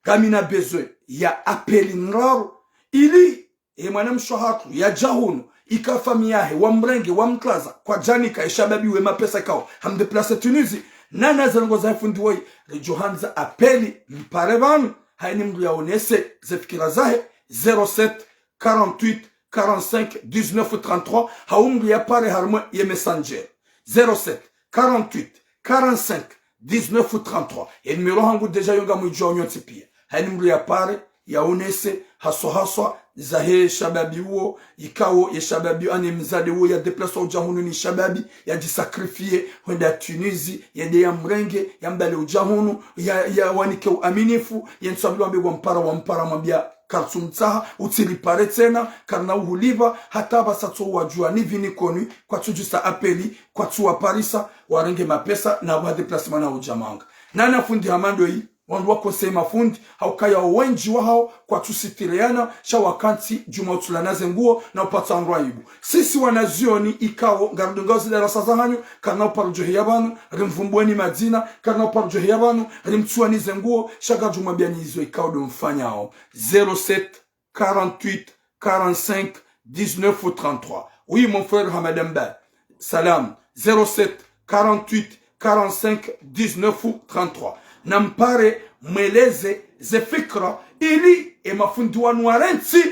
Ngamina besoin ya appel ndraru. Ili, ye mwanamshe wahatru, yadja hunu, ika famiyi yahe, wamrenge, wamtwaza, kwadjanika, ye shababi we mapesa ikao, hamdéplacer Tunisie, nana ze ndrongoo za fundi woyi, ridjo handza appel, mpare pvanu, hayini mndru yaonese, ze fikira zahe, zéro sept, quarante-huit, quarante-cinq, dix-neuf, trente-trois, hau mndru yapare harumwa ye Messenger. Zéro sept, quarante-huit, quarante-cinq, dix-neuf, trente-trois. Ye numéro hangu déjà yo ngamwidjuwao nyontsi pia. Hayini mndru yapare, yaonese, haswa haswa, zahe shababi uwo, ikao, ye shababi ani mdzadze uwo yadéplacer udja hunu ni shababi, yadjisacrifier, hwenda Tunisie, yende yamrenge, yambale udja hunu, ya, yawanike uaminifu, ye ntsu ambilwa mbe wampara, wampara mwambia, kartsumtsaha, utsi ripare tsena, karina uhulipva, hata pvasa tso wadjuwa ni pvi ni koni, kwatsudjusa appel, kwatsuwaparisa, warenge mapesa, na pvwa déplacement na udja manga. Nana fundi hama ndoyi, wandru wa conseil mafundi, haukaya wendji wahao, kwatsusitiriana, sha wakantsi, djuma utsulana ze nguo, na upatsa wandru aibu. Sisi wanazioni ikao, ngarudungao ze darasa zahanyu, karina uparo djo heya pvanu, rimvumbueni madzina, karina uparo djo heya pvanu, rimtsuwani ze nguo, sha ngamdjumwambiani izo ikao ndo mfanyao. Zéro sept, quarante-huit, quarante-cinq, dix-neuf, trente-trois. Oui, mon frère Hamada Mbaye. Salam. Zéro sept, quarante-huit, quarante-cinq, dix-neuf, trente-trois. Nampare, mweleze, ze fikira, ili, ye mafundi wanu warantsi,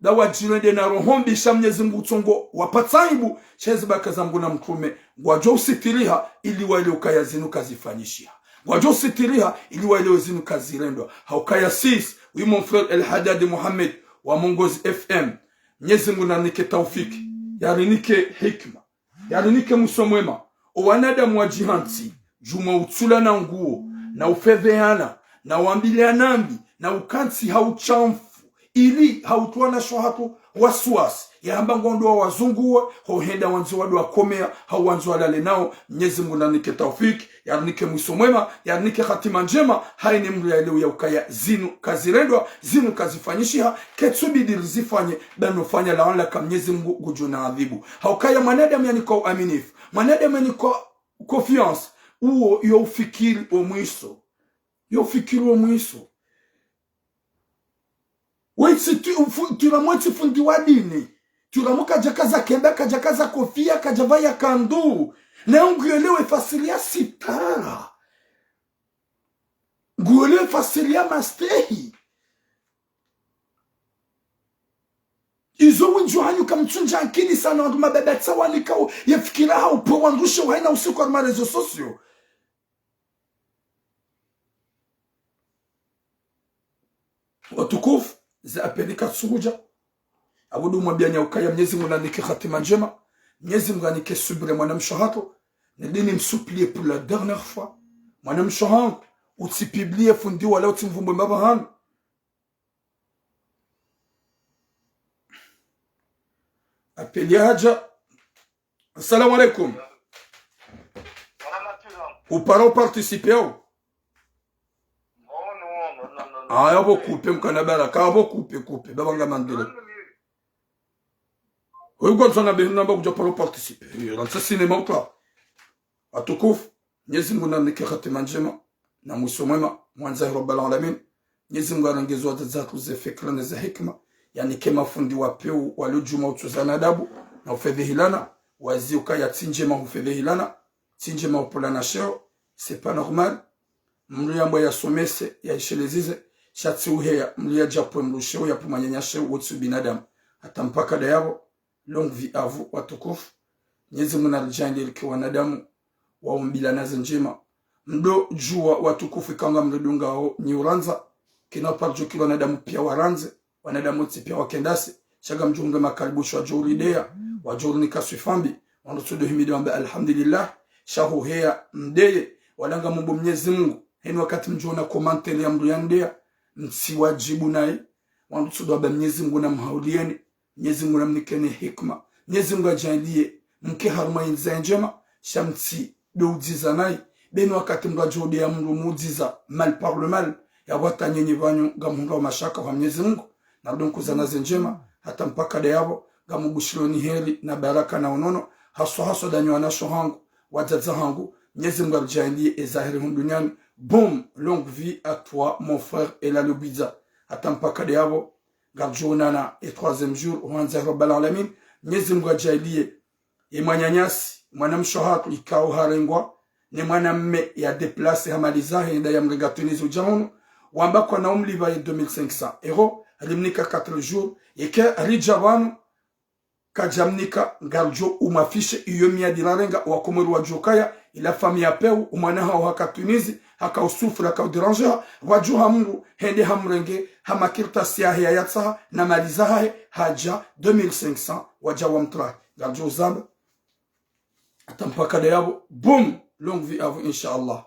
nda wadjirende na roho mbi sha Mnyezi Mngu tsongo wapatsa aibu, sha ezi baraka za Mngu na mtrume, ngwadjo usitiriha, ili waelewe ukaya zinu kazifanyishiha. Ngwadjo usitiriha, ili waelewe zinu kazirendwa. Haukaya sisi, oui mon frère El Haddad Mohamed, wa Mongozi F M. Mnyezi Mngu narinike taufiki, yarinike hikima. Yarinike mwiso mwema. O wanadamu wadjihantsi, djuma utsula na nguo, na ufedhehana, na wambiliana mbi, na ukantsi ha ushamfu, ili ha utruwa na sho hatru wasiwasi, yahamba ngwandao wazunguwe, ho henda wandzi wandao wakomeya, hau wandzi walale nao, Mnyezi Mngu narinike taufiki, yarinike mwiso mwema, yarinike hatima ndjema, hayini mndru yaelewe ya ukaya zinu kazirendwa, zinu kazifanyishiha, ketsubidi rizifanye, ba nofanya lawana ka Mnyezi Mngu ngudjo na adhibu. Haukaya mwanadamu yanikwa uaminifu, mwanadamu yanikwa confiance, uwo yo ufikiri o mwiso. Yo ufikiri o mwiso. Wetsi tu-, ufu-, tula mwetsi fundi wa dini. Tula mwa kadjakaza kemba, kadjakaza kofia, kadjavaya kandu. Na nguelewe fasiri ya sitara. Nguelewe fasiri ya mastehi. Izo wendji wahanyu kamtsundja ankili sana wandru mababa tsawanikao ye fikira hau pvo wandru she wahayina usiku harumwa réseaux sociaux. Watukufu, ze appel katsuhudja. Abudu mwambiani ukaya Mnyezi Mungu nanike hatima ndjema. Mnyezi Mungu anike subira mwanamshe hatru. Nili nimsupplier pour la dernière fois. Mwanamshe hangu, utsipublie fundi wala utsimvumbe mbaba hanu. Appel ya hadja. Assalamu alaikum. Uparo participer au? Aya, bo couper mkana baraka, bo couper, couper. Baba ngamandele. Wewe kwanza na behi namba kudja paro participer. Iyo, rantsa cinéma uka. Watukufu, Mnyezi Mungu nanike hatima ndjema, na mwiso mwema, mwandzani Rabbal Alamin. Mnyezi Mungu arenge zo wadzadze hatru ze fikira ne ze hikima, yanike mafundi wa pewu, walio djuma utsuzana adabu, na ufedhehilana, wazi ukaya tsi ndjema ufedhehilana, tsi ndjema upvulana sheo, c'est pas normal. Mdru yambwa yasomese, yaishelezize, sha tsi uheya, mdru yadjapve mdru sheo, yapve mwananya sheo, wo tsi ubinadamu. Hata mpaka ndayapvo, longue vie à vous, watukufu. Mnyezi Mungu naridjaanlie rike wanadamu, waumbilana ze ndjema. Mdo djuwa watukufu ikao ngamridungao nyi urandza, kina pardjo kila wanadamu pia warandze, wanadamu tsi pia wakendase, sha ngamdjo hundre makaribusho wadjo urideya, wadjo urinika swifa mbi, wandru tsudo himidi wambe alhamdulillah, sha huheya mdeye, wala ngamumbo Mnyezi Mungu, heni wakati mdjo ona commentaire ya mdru yandeya, mtsi wadjibu naye, wandru tsudo wambe Mnyezi Mungu namhaulieni, Mnyezi Mungu namnikeni hikma. Mnyezi Mungu adjaanlie mke harumwa yindziya ndjema, sha mtsi do udziza nayi. Beni wakati mdru adjo udeya mdru mudziza, mal par le mal, yapvo hata nyenyi pvanyu ngamhundrao mashaka ha Mnyezi Mungu. Narudi nkuzana ze ndjema, hata mpaka ndayapvo, ngamubushironi heri na baraka na unono, haswa haswa ndanyi wanasho hangu, wadzadze hangu, Mnyezi Mungu aridjaanlie ezaheri hunu duniani. Boum, longue vie à toi, mon frère Elali Bwidza. Hata mpaka ndayapvo, ngaridjo onana e troisième jour, hwandzani Rabbal Alamin. Mnyezi Mungu adjaanlie, ye mwananyasi, mwanamshe hatru ikao harengwa, ne mwanamme ya déplacer ha mali zahe, nda yamrenga Tunisie udja hunu, wamba kwana umlipva ye deux mille cinq cents euros, alimnika quatre jours, yeka aridja pvanu, kadjamnika, ngaridjo umwafishe, iyo miadi rarenga, wakomori wadjo kaya, ila famille ya pewu, umwana hawo haka Tunisie, haka usufra, haka udéranger, wadjo ha mdru, hende hamrenge, ha makartasi yahe yayatsaha, na mali zahahe, hadja deux mille cinq cents, wadja wamtrahi. Ngaridjo uzamba. Hata mpaka ndayapvo, boum, longue vie à vous, inshallah.